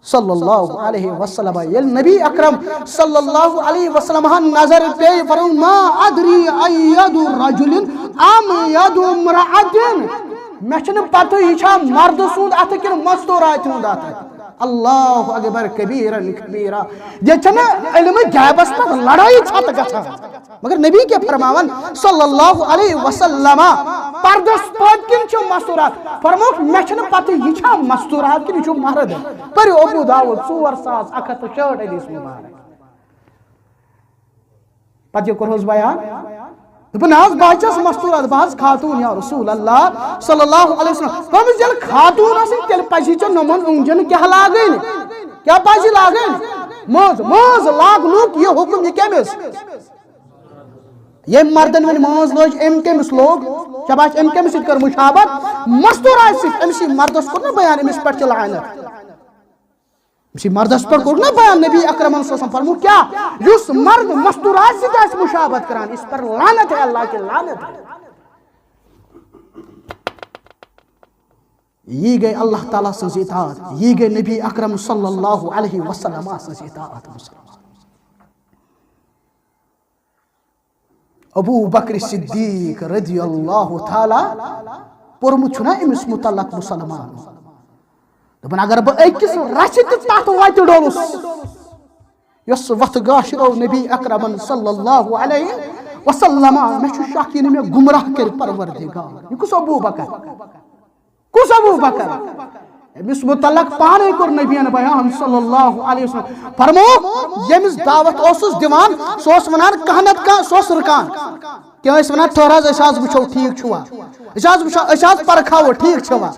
صلی اللہ علیہ وسلم۔ ییٚلہِ نبی اکرم صلی اللہ علیہ وسلم ہن نظر پیٚیہِ، فرموو، "ما ادری ای ید رجل ام ید امرأة"، مےٚ چھُنہٕ پتہ یہِ چھا مردٕ سُنٛد اَتھٕ کِنہٕ مستوراتہِ ہُنٛد اَتھٕ۔ اللہ اکبر کبیرا کبیرا۔ ییٚتہِ چھَنہٕ علمِ غیبس پتہٕ لڑٲیی چھتہٕ گژھان۔ مگر نبی کیٛاہ فرماوان صلی اللہ علیہ وسلم؟ پردس پٔتۍ کِنۍ چھُ مستورات۔ فرمووُکھ، مےٚ چھَنہٕ پتہ یہِ چھا مستورات کِنہٕ یہِ چھُ مرد۔ پٔرِو ابو داؤد ژور ساس اکھ ہتھ تہٕ شُہٲٹھ حدیث مبارک۔ پتہٕ یہِ کوٚرہوس بیان۔ دوٚپُن، نہ حظ، بہٕ حظ چھَس مستورات، بہٕ حظ خاتوٗن یا رسول اللہ صلی اللہ علیہ وسلم۔ دوٚپمَس، ییٚلہِ خاتوٗن ٲسٕے، تیٚلہِ پَزِ ژےٚ نۄمَن أنٛگجَن کیٛاہ لاگٕنۍ؟ کیٛاہ پَزِ لاگٕنۍ؟ مٲنٛز، مٲنٛز لاگنُک یہِ حُکم یہِ کٔمِس؟ ییٚمۍ مردن وۄنۍ مٲنٛز لٲج، أمۍ کٔمِس لوگ؟ شاباش، أمۍ کٔمِس سۭتۍ کٔر مُشابہت؟ مستوراتہِ سۭتۍ۔ أمِس یہِ مردس کوٚر نہ بیان، أمِس پٮ۪ٹھ تہِ لعنت۔ أمِس یہِ مردس پٮ۪ٹھ کوٚر نہ بیان، نبی اکرمن صلی اللہ علیہ وسلم فرموو کیٛاہ؟ یُس مرد مستورات سۭتۍ آسہِ مُشابہت کران، اس پر لعنت ہے، اللہ کی لعنت ہے۔ یی گٔے اللہ تعالیٰ سٕنٛز اطاعت، یی گٔے نبی اکرم صلی اللہ علیہ وسلم سٕنٛز اطاعت۔ مسلمان۔ ابو بکر صدیق رضی اللہ تعالیٰ، پوٚرمُت چھُنا أمِس متعلق مسلمان؟ دوٚپُن، اگر بہٕ أکِس رژھِ تہِ تتھ وتہِ ڈوٚلُس، یۄس وتھ گاشرو نبی اکرمن صلی اللہ علیہ وسلم، مےٚ چھُ شک یہِ نہٕ مےٚ گمراہ کرِ پروردگار۔ یہِ کُس ابو بکر؟ کُس ابو بکر؟ أمِس متعلق پانے کوٚر نبیَن بیان صلی اللہ علیہ وسلم۔ فرموو، ییٚمِس دعوت اوسُس دِوان، سُہ اوس وَنان کانٛہہ نَتہٕ کانٛہہ، سُہ اوس رُکان۔ کینٛہہ ٲسۍ وَنان، "ٹھٔہر حظ، أسۍ حظ وٕچھو، ٹھیٖک چھُوا؟ أسۍ حظ وٕچھو، أسۍ حظ پرکھاوو، ٹھیٖک چھُوا؟"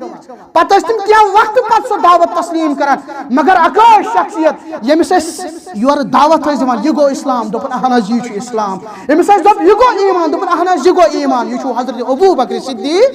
پتہٕ ٲسۍ تِم کینٛہہ وقتہٕ پتہٕ سۄ دعوت تسلیٖم کران۔ مگر اَکٲے شخصیت، ییٚمِس أسۍ یورٕ دعوت ٲسۍ دِوان، یہِ گوٚو اِسلام، دوٚپُن، "اہن حظ، یی چھُ اِسلام۔" ییٚمِس أسۍ دوٚپ، "یہِ گوٚو ایٖمان"، دوٚپُن، "اہن حظ، یہِ گوٚو ایٖمان، یہِ چھُ حضرت ابو بکر صدیق۔"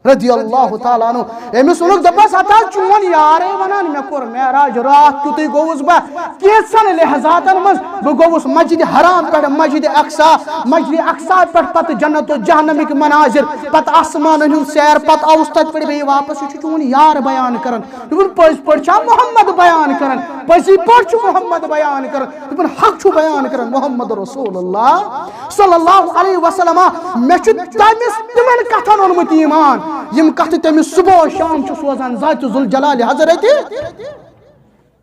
رضی اللہ تعالیٰ عنہ۔ أمِس ووٚنُکھ، دوٚپمَس، ہتا چون یارے وَنان، مےٚ کوٚر معراج، راتھ کیُتُے گوٚوُس بہٕ کینٛژھن لحظاتن منٛز، بہٕ گوٚوُس مسجد حرام پٮ۪ٹھ مسجد اقصی، مسجد اقصی پٮ۪ٹھ پتہٕ جنت و جہنمٕکۍ مناظر، پتہٕ آسمانن ہُنٛد سیر، پتہٕ آوُس تتہِ پٮ۪ٹھ بیٚیہِ واپس۔ یہِ چھُ چون یار بیان کران۔ دوٚپُن، پٔزۍ پٲٹھۍ چھا محمد بیان کران؟ پٔزی پٲٹھۍ چھُ محمد بیان کران۔ دوٚپُن، حق چھُ بیان کران محمد رسول اللہ صلی اللہ علیہ وسلم۔ مےٚ چھُ تٔمِس تِمن کتھن اوٚنمُت ایمان، یِم کتھٕ تٔمِس صبح و شام چھُ سوزان ذات ذوالجلال حضرت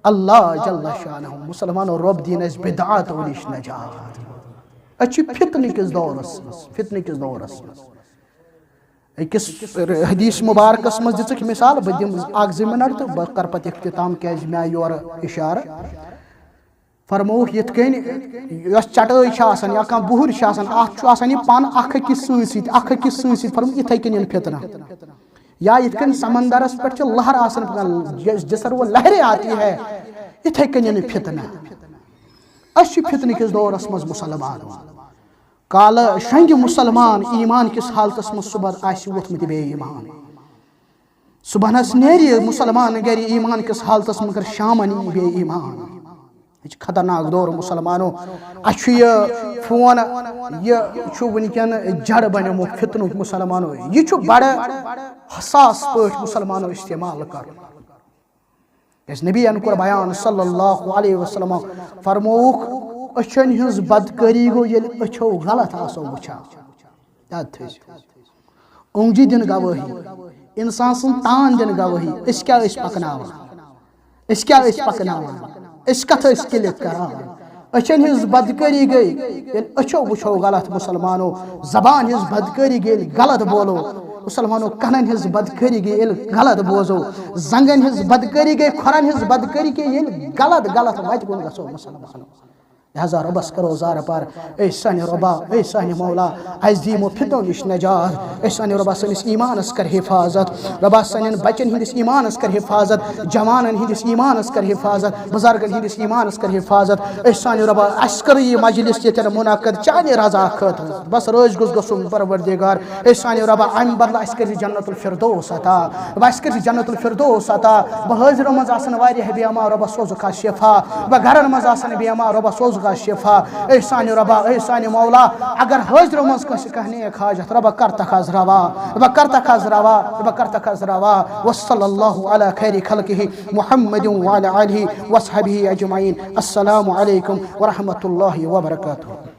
اللہ جل شانہ۔ مسلمانو، رۄب دِیِن اَسہِ بدعاتو نِش نجات۔ أسۍ چھِ فتنہٕ کِس دورس منٛز، فتنہٕ کِس دورس منٛز۔ أکِس حدیث مبارکس منٛز دِژٕکھ مثال، بہٕ دِمہٕ اکھ زٕ منٹ تہٕ بہٕ کرٕ پتہٕ اختتام، کیازِ مےٚ آیہِ یورٕ اشارٕ۔ فرمووُکھ یِتھ کٔنۍ یۄس چٹٲے چھِ آسان یا کانٛہہ بُہُر چھِ آسان، اَتھ چھُ آسان یہِ پَن اَکھ أکِس سۭتۍ سۭتۍ، اَکھ أکِس سۭتۍ سۭتۍ۔ فرمووُکھ یِتھَے کٔنۍ یِن فِتنہٕ۔ یا یِتھ کٔنۍ سمندرَس پٮ۪ٹھ چھِ لہر آسان پَکان، جس-، جس طرح وہ لہریں آتی ہے، یِتھَے کٔنۍ یِن فِتنہٕ۔ أسۍ چھِ فِتنہٕ کِس دورَس منٛز مُسلمان۔ کالہٕ شۄنٛگہِ مُسلمان ایٖمان کِس حالتَس منٛز، صُبحَن آسہِ ووٚتھمُت بے ایٖمان۔ صُبحنس نیرِ مسلمان گرِ ایمان کِس حالتس منٛز، مگر شامن یی بے ایمان۔ یہِ چھُ خطرناک دور مسلمانو۔ اَسہِ چھُ یہِ فون، یہِ چھُ وٕنکیٚن جڑ بنیومُت فتنُک مسلمانو۔ یہِ چھُ بڑٕ حساس پٲٹھۍ مسلمانو استعمال کرُن۔ کیازِ نبی ین کوٚر بیان صلی اللہ علیہ وسلم، فرمووُکھ، أچھن ہٕنٛز بدکٲری گوٚو ییٚلہِ أچھو غلط آسو وٕچھان۔ یاد تھٲیزیو۔ اونٛگجہِ دِن گوٲہی، انسان سُنٛد تان دِن گوٲہی، أسۍ کیٛاہ ٲسۍ پکناوان، أسۍ کیٛاہ ٲسۍ پکناوان، أسۍ کتھ ٲسۍ کلک کران۔ أچھن ہٕنٛز بدکٲری گٔے ییٚلہِ أچھو وٕچھو غلط مسلمانو، زبان ہٕنٛز بدکٲری گٔے ییٚلہِ غلط بولو مسلمانو، کَنن ہٕنٛز بدکٲری گٔے ییٚلہِ غلط بوزو، زنٛگن ہٕنٛز بدکٲری گٔے، کھۄرن ہٕنٛز بدکٲری گٔے ییٚلہِ غلط غلط وتہِ کُن گژھو مسلمانو۔ لہذا رۄبس کرو زارٕ پار، اے سانہِ رۄبا، اے سانہِ مولا، اَسہِ دِ یِمو فتنو نِش نجات۔ اے سانہِ رۄبا، سٲنِس ایٖمانس کر حفاظت۔ رۄبا، سانٮ۪ن بچن ہٕنٛدِس ایٖمانس کر حفاظت، جوانن ہٕنٛدِس ایٖمانس کر حفاظت، بُزرگن ہٕنٛدِس ایٖمانس کر حفاظت۔ اے سانہِ رۄبا، اَسہِ کٔر یہِ مجلس ییٚتٮ۪ن منعقد چانہِ رضا خٲطرٕ۔ بس رٲضۍ گوٚژھ گژھُن پروردگار۔ اے سانہِ رۄبا، امہِ بدلہٕ اَسہِ کٔرۍ زِ جنت الفردوس عطا۔ رۄبا، اَسہِ کٔرۍ زِ جنت الفردوس عطا۔ بہٕ حٲضرو منٛز آسن واریاہ بیمار، رۄبا سوزُکھ آز شفا۔ بہٕ گرن منٛز آسن بیمار، رۄبا سوزُکھ آز شفا۔ اے سانہِ رۄبا، اے سانہِ مولا، اگر حٲضرو منٛز کٲنٛسہِ کانٛہہ نیک حاجت، رۄبا کر تکھ آز روا، رۄبا کر تکھ آز روا، رۄبا کر تکھ آز روا۔ وصلی اللہ علی خیر خلقہ محمد وعلی آلہ وصحبہ اجمعین۔ السلام علیکم ورحمۃ اللہ وبرکاتہ۔